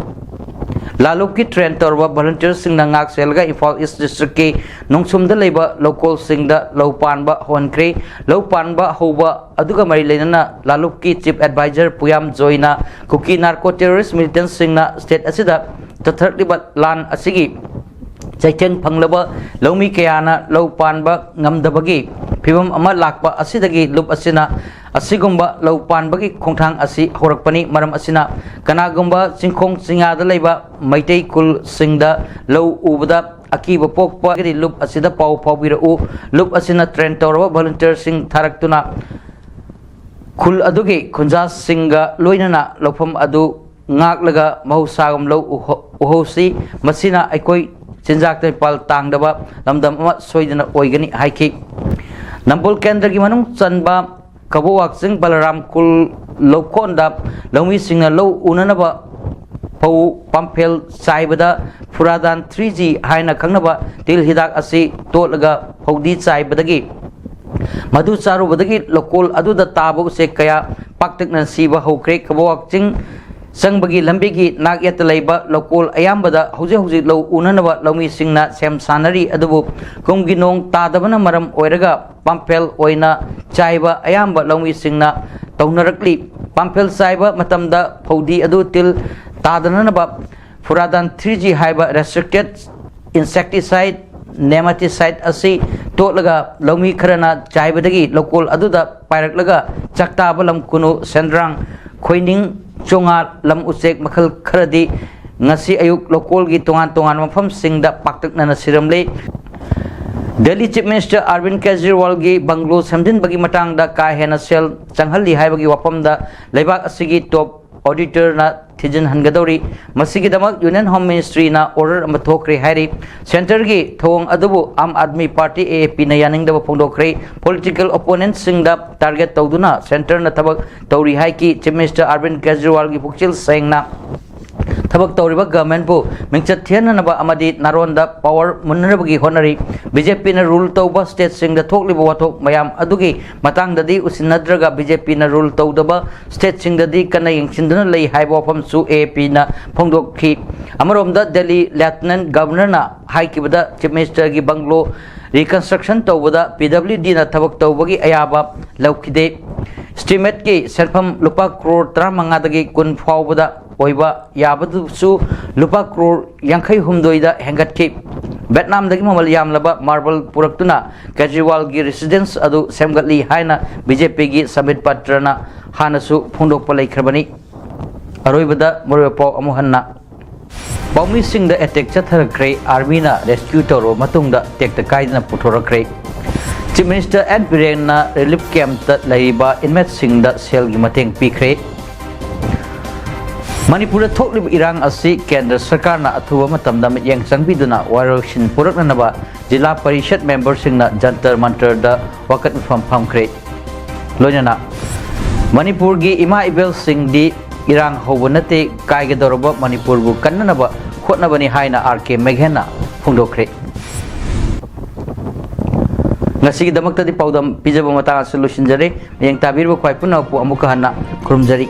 ꯂꯥꯂꯨꯞꯀꯤ ꯇ꯭ꯔꯦꯟ ꯇꯧꯔꯕ ꯚꯣꯂꯨꯟꯇꯤꯌꯔꯁꯤꯡꯅ ꯉꯥꯛ ꯁꯦꯜꯂꯒ ꯏꯝꯐꯥꯜ ꯏꯁ ꯗꯤꯁꯇ꯭ꯔꯤꯛꯀꯤ ꯅꯣꯡꯁꯨꯝꯗ ꯂꯩꯕ ꯂꯧꯀꯣꯜꯁꯤꯡꯗ ꯂꯧ ꯄꯥꯟꯕ ꯍꯧꯍꯟꯈ꯭ꯔꯦ꯫ ꯂꯧ ꯄꯥꯟꯕ ꯍꯧꯕ ꯑꯗꯨꯒ ꯃꯔꯤ ꯂꯩꯅꯅ ꯂꯥꯂꯨꯞꯀꯤ ꯆꯤꯐ ꯑꯦꯗꯚꯥꯏꯖꯔ ꯄꯨꯌꯥꯝ ꯖꯣꯏꯅ ꯀꯨꯀꯤ ꯅꯥꯔꯀꯣ ꯇꯦꯔꯣꯔꯤꯁ ꯃꯤꯂꯤꯇꯦꯟꯁꯤꯡꯅ ꯁ꯭ꯇꯦꯠ ꯑꯁꯤꯗ ꯆꯠꯊꯔꯛꯂꯤꯕ ꯂꯥꯟ ꯑꯁꯤꯒꯤ ꯆꯩꯊꯦꯡ ꯐꯪꯂꯕ ꯂꯧꯃꯤ ꯀꯌꯥꯅ ꯂꯧ ꯄꯥꯟꯕ ꯉꯝꯗꯕꯒꯤ ꯐꯤꯚꯝ ꯑꯃ ꯂꯥꯛꯄ ꯑꯁꯤꯗꯒꯤ ꯂꯨꯞ ꯑꯁꯤꯅ ꯑꯁꯤꯒꯨꯝꯕ ꯂꯧ ꯄꯥꯟꯕꯒꯤ ꯈꯣꯡꯊꯥꯡ ꯑꯁꯤ ꯍꯧꯔꯛꯄꯅꯤ꯫ ꯃꯔꯝ ꯑꯁꯤꯅ ꯀꯅꯥꯒꯨꯝꯕ ꯆꯤꯡꯈꯣꯡ ꯆꯤꯡꯌꯥꯗ ꯂꯩꯕ ꯃꯩꯇꯩ ꯈꯨꯜꯁꯤꯡꯗ ꯂꯧ ꯎꯕꯗ ꯑꯀꯤꯕ ꯄꯣꯛꯄꯒꯤꯗꯤ ꯂꯨꯞ ꯑꯁꯤꯗ ꯄꯥꯎ ꯐꯥꯎꯕꯤꯔꯛꯎ꯫ ꯂꯨꯞ ꯑꯁꯤꯅ train ꯇꯧꯔꯕ volunteerꯁꯤꯡ ꯊꯥꯔꯛꯇꯨꯅ ꯈꯨꯜ ꯑꯗꯨꯒꯤ ꯈꯨꯟꯖꯥꯁꯤꯡꯒ ꯂꯣꯏꯅꯅ ꯂꯧꯐꯝ ꯑꯗꯨ ꯉꯥꯛꯂꯒ ꯃꯍꯧꯁꯥꯒꯨꯝ ꯂꯧ ꯎꯍꯧ-, ꯎꯍꯧꯁꯤ꯫ ꯃꯁꯤꯅ ꯑꯩꯈꯣꯏ ꯆꯤꯟꯖꯥꯛꯇ ꯃꯤꯄꯥꯜ ꯇꯥꯡꯗꯕ ꯂꯝꯗꯝ ꯑꯃ ꯁꯣꯏꯗꯅ ꯑꯣꯏꯒꯅꯤ ꯍꯥꯏꯈꯤ꯫ ꯅꯝꯕꯣꯜ ꯀꯦꯟꯗ꯭ꯔꯒꯤ ꯃꯅꯨꯡ ꯆꯟꯕ ꯀꯕꯣꯋꯥꯛ ꯆꯤꯡ ꯕꯂꯔꯥꯝ ꯈꯨꯜ ꯂꯧꯈꯣꯟꯗ ꯂꯧꯃꯤꯁꯤꯡꯅ ꯂꯧ ꯎꯅꯅꯕ ꯐꯧ ꯄꯥꯝꯐꯦꯜ ꯆꯥꯏꯕꯗ ꯐꯨꯔꯥꯗꯥꯟ three G ꯍꯥꯏꯅ ꯈꯪꯅꯕ ꯇꯤꯜ ꯍꯤꯗꯥꯛ ꯑꯁꯤ ꯇꯣꯠꯂꯒ ꯐꯧꯗꯤ ꯆꯥꯏꯕꯗꯒꯤ ꯃꯗꯨ ꯆꯥꯔꯨꯕꯗꯒꯤ ꯂꯧꯀꯣꯜ ꯑꯗꯨꯗ ꯇꯥꯕ ꯎꯆꯦꯛ ꯀꯌꯥ ꯄꯥꯛꯇꯛꯅ ꯁꯤꯕ ꯍꯧꯈ꯭ꯔꯦ꯫ ꯀꯕꯣꯋꯥꯛ ꯆꯤꯡ ꯆꯪꯕꯒꯤ ꯂꯝꯕꯤꯒꯤ ꯅꯥꯛ ꯌꯦꯠꯇ ꯂꯩꯕ ꯂꯧꯀꯣꯜ ꯑꯌꯥꯝꯕꯗ ꯍꯧꯖꯤꯛ ꯍꯧꯖꯤꯛ ꯂꯧ ꯎꯅꯅꯕ ꯂꯧꯃꯤꯁꯤꯡꯅ ꯁꯦꯝ ꯁꯥꯅꯔꯤ꯫ ꯑꯗꯨꯕꯨ ꯀꯨꯝꯒꯤ ꯅꯣꯡ ꯇꯥꯗꯕꯅ ꯃꯔꯝ ꯑꯣꯏꯔꯒ ꯄꯥꯝꯐꯦꯜ ꯑꯣꯏꯅ ꯆꯥꯏꯕ ꯑꯌꯥꯝꯕ ꯂꯧꯃꯤꯁꯤꯡꯅ ꯇꯧꯅꯔꯛꯂꯤ꯫ ꯄꯥꯝꯐꯦꯜ ꯆꯥꯏꯕ ꯃꯇꯝꯗ ꯐꯧꯗꯤ ꯑꯗꯨ ꯇꯤꯜ ꯇꯥꯗꯅꯅꯕ ꯐꯨꯔꯥꯗꯥꯟ three G ꯍꯥꯏꯕ restricted insecticide, nematicide ꯑꯁꯤ ꯇꯣꯠꯂꯒ ꯂꯧꯃꯤ ꯈꯔꯅ ꯆꯥꯏꯕꯗꯒꯤ ꯂꯧꯀꯣꯜ ꯑꯗꯨꯗ ꯄꯥꯏꯔꯛꯂꯒ ꯆꯥꯛꯇꯥꯕ ꯂꯝ ꯈꯨꯅꯨ, ꯁꯦꯟꯗ꯭ꯔꯥꯡ, ꯈꯣꯏꯅꯤꯡ, ꯆꯣꯉꯥ, ꯂꯝ ꯎꯆꯦꯛ ꯃꯈꯜ ꯈꯔꯗꯤ ꯉꯁꯤ ꯑꯌꯨꯛ ꯂꯧꯀꯣꯜꯒꯤ ꯇꯣꯉꯥꯟ ꯇꯣꯉꯥꯟꯕ ꯃꯐꯝꯁꯤꯡꯗ ꯄꯥꯛꯇꯛꯅꯅ ꯁꯤꯔꯝꯂꯦ꯫ ꯗꯦꯜꯂꯤ Chief Minister ꯑꯔꯕꯤꯟ ꯀꯦꯖꯔꯤꯋꯥꯜꯒꯤ ꯕꯪꯒ꯭ꯂꯣ ꯁꯦꯝꯖꯤꯟꯕꯒꯤ ꯃꯇꯥꯡꯗ ꯀꯥ ꯍꯦꯟꯅ ꯁꯦꯜ ꯆꯪꯍꯜꯂꯤ ꯍꯥꯏꯕꯒꯤ ꯋꯥꯐꯝꯗ ꯂꯩꯕꯥꯛ ꯑꯁꯤꯒꯤ top auditorꯅ ꯊꯤꯖꯤꯟꯍꯟꯒꯗꯧꯔꯤ꯫ ꯃꯁꯤꯒꯤꯗꯃꯛ Union Home Ministryꯅ order ꯑꯃ ꯊꯣꯛꯈ꯭ꯔꯦ ꯍꯥꯏꯔꯤ꯫ Centreꯒꯤ ꯊꯧꯑꯣꯡ ꯑꯗꯨꯕꯨ ꯑꯥꯝ ꯑꯥꯗꯃꯤ ꯄꯥꯔꯇꯤ, AAPꯅ ꯌꯥꯅꯤꯡꯗꯕ ꯐꯣꯡꯗꯣꯛꯈ꯭ꯔꯦ꯫ Political opponentꯁꯤꯡꯗ target ꯇꯧꯗꯨꯅ Centreꯅ ꯊꯕꯛ ꯇꯧꯔꯤ ꯍꯥꯏꯈꯤ꯫ Chief Minister ꯑꯔꯕꯤꯟ ꯀꯦꯖꯔꯤꯋꯥꯜꯒꯤ ꯄꯨꯛꯆꯦꯜ ꯁꯦꯡꯅ ꯊꯕꯛ ꯇꯧꯔꯤꯕ governmentꯄꯨ ꯃꯤꯡꯆꯠ ꯊꯤꯍꯟꯅꯅꯕ ꯑꯃꯗꯤ ꯅꯥꯔꯣꯟꯗ power ꯃꯨꯟꯅꯅꯕꯒꯤ ꯍꯣꯠꯅꯔꯤ꯫ BJPꯅ rule ꯇꯧꯕ stateꯁꯤꯡꯗ ꯊꯣꯛꯂꯤꯕ ꯋꯥꯊꯣꯛ ꯃꯌꯥꯝ ꯑꯗꯨꯒꯤ ꯃꯇꯥꯡꯗꯗꯤ ꯎꯁꯤꯟꯅꯗ꯭ꯔꯒ BJPꯅ rule ꯇꯧꯗꯕ stateꯁꯤꯡꯗꯗꯤ ꯀꯟꯅ ꯌꯦꯡꯁꯤꯟꯗꯨꯅ ꯂꯩ ꯍꯥꯏꯕ ꯋꯥꯐꯝꯁꯨ AAPꯅ ꯐꯣꯡꯗꯣꯛꯈꯤ꯫ ꯑꯃꯔꯣꯝꯗ Delhi Lieutenant Governorꯅ ꯍꯥꯏꯈꯤꯕꯗ Chief Ministerꯒꯤ bungalow reconstruction ꯇꯧꯕꯗ PWDꯅ ꯊꯕꯛ ꯇꯧꯕꯒꯤ ꯑꯌꯥꯕ ꯂꯧꯈꯤꯗꯦ꯫ Estimateꯀꯤ ꯁꯦꯟꯐꯝ ꯂꯨꯄꯥ ꯀ꯭ꯔꯣꯔ ꯇꯔꯥꯃꯉꯥꯗꯒꯤ ꯀꯨꯟ ꯐꯥꯎꯕꯗ ꯑꯣꯏꯕ ꯌꯥꯕꯗꯨꯁꯨ ꯂꯨꯄꯥ ꯀ꯭ꯔꯣꯔ ꯌꯥꯡꯈꯩ ꯍꯨꯝꯗꯣꯏꯗ ꯍꯦꯟꯒꯠꯈꯤ꯫ ꯚꯦꯠꯅꯥꯝꯗꯒꯤ ꯃꯃꯜ ꯌꯥꯝꯂꯕ ꯃꯥꯔꯕꯜ ꯄꯨꯔꯛꯇꯨꯅ ꯀꯦꯖ꯭ꯔꯤꯋꯥꯜꯒꯤ ꯔꯦꯁꯤꯗꯦꯟꯁ ꯑꯗꯨ ꯁꯦꯝꯒꯠꯂꯤ ꯍꯥꯏꯅ ꯕꯤ ꯖꯦ ꯄꯤꯒꯤ ꯁꯝꯕꯤꯠ ꯄꯥꯇ꯭ꯔꯅ ꯍꯥꯟꯅꯁꯨ ꯐꯣꯡꯗꯣꯛꯄ ꯂꯩꯈ꯭ꯔꯕꯅꯤ꯫ ꯑꯔꯣꯏꯕꯗ ꯃꯔꯨꯑꯣꯏꯕ ꯄꯥꯎ ꯑꯃꯨꯛ ꯍꯟꯅ꯫ ꯄꯥꯎꯃꯤꯁꯤꯡꯗ ꯑꯦꯇꯦꯛ ꯆꯠꯊꯔꯛꯈ꯭ꯔꯦ, ꯑꯥꯔꯃꯤꯅ ꯔꯦꯁꯀ꯭ꯌꯨ ꯇꯧꯔꯕ ꯃꯇꯨꯡꯗ ꯇꯦꯛꯇ ꯀꯥꯏꯗꯅ ꯄꯨꯊꯣꯔꯛꯈ꯭ꯔꯦ꯫ ꯆꯤꯐ ꯃꯤꯅꯤꯁꯇꯔ ꯑꯦꯟ ꯕꯤꯔꯦꯟꯅ ꯔꯤꯂꯤꯐ ꯀꯦꯝꯞꯇ ꯂꯩꯔꯤꯕ ꯏꯟꯃꯦꯠꯁꯤꯡꯗ ꯁꯦꯜꯒꯤ ꯃꯇꯦꯡ ꯄꯤꯈ꯭ꯔꯦ꯫ ꯃꯅꯤꯄꯨꯔꯗ ꯊꯣꯛꯂꯤꯕ ꯏꯔꯥꯡ ꯑꯁꯤ ꯀꯦꯟꯗ꯭ꯔ ꯁꯔꯀꯥꯔꯅ ꯑꯊꯨꯕ ꯃꯇꯝꯗ ꯃꯤꯠꯌꯦꯡ ꯆꯪꯕꯤꯗꯨꯅ ꯋꯥꯔꯣꯏꯁꯤꯟ ꯄꯨꯔꯛꯅꯅꯕ ꯖꯤꯂꯥ ꯄꯔꯤꯁꯠ ꯃꯦꯝꯕꯔꯁꯤꯡꯅ ꯖꯟꯇꯔ ꯃꯟꯇꯔꯗ ꯋꯥꯀꯠ ꯃꯤꯐꯝ ꯐꯝꯈ꯭ꯔꯦ꯫ ꯂꯣꯏꯅꯅ ꯃꯅꯤꯄꯨꯔꯒꯤ ꯏꯃꯥ ꯏꯕꯦꯜꯁꯤꯡꯗꯤ ꯏꯔꯥꯡ ꯍꯧꯕ ꯅꯠꯇꯦ, ꯀꯥꯏꯒꯗꯧꯔꯕ ꯃꯅꯤꯄꯨꯔꯕꯨ ꯀꯟꯅꯅꯕ ꯍꯣꯠꯅꯕꯅꯤ ꯍꯥꯏꯅ ꯑꯥꯔ ꯀꯦ ꯃꯦꯘꯦꯟꯅ ꯐꯣꯡꯗꯣꯛꯈ꯭ꯔꯦ꯫ ꯉꯁꯤꯒꯤꯗꯃꯛꯇꯗꯤ ꯄꯥꯎꯗꯝ ꯄꯤꯖꯕ ꯃꯇꯥꯡ ꯑꯁꯤꯗ ꯂꯣꯏꯁꯤꯟꯖꯔꯦ꯫ ꯃꯤꯠꯌꯦꯡ ꯇꯥꯕꯤꯔꯤꯕ ꯈ꯭ꯋꯥꯏ ꯄꯨꯝꯅꯃꯛꯄꯨ ꯑꯃꯨꯛꯀ ꯍꯟꯅ ꯈꯨꯔꯨꯝꯖꯔꯤ꯫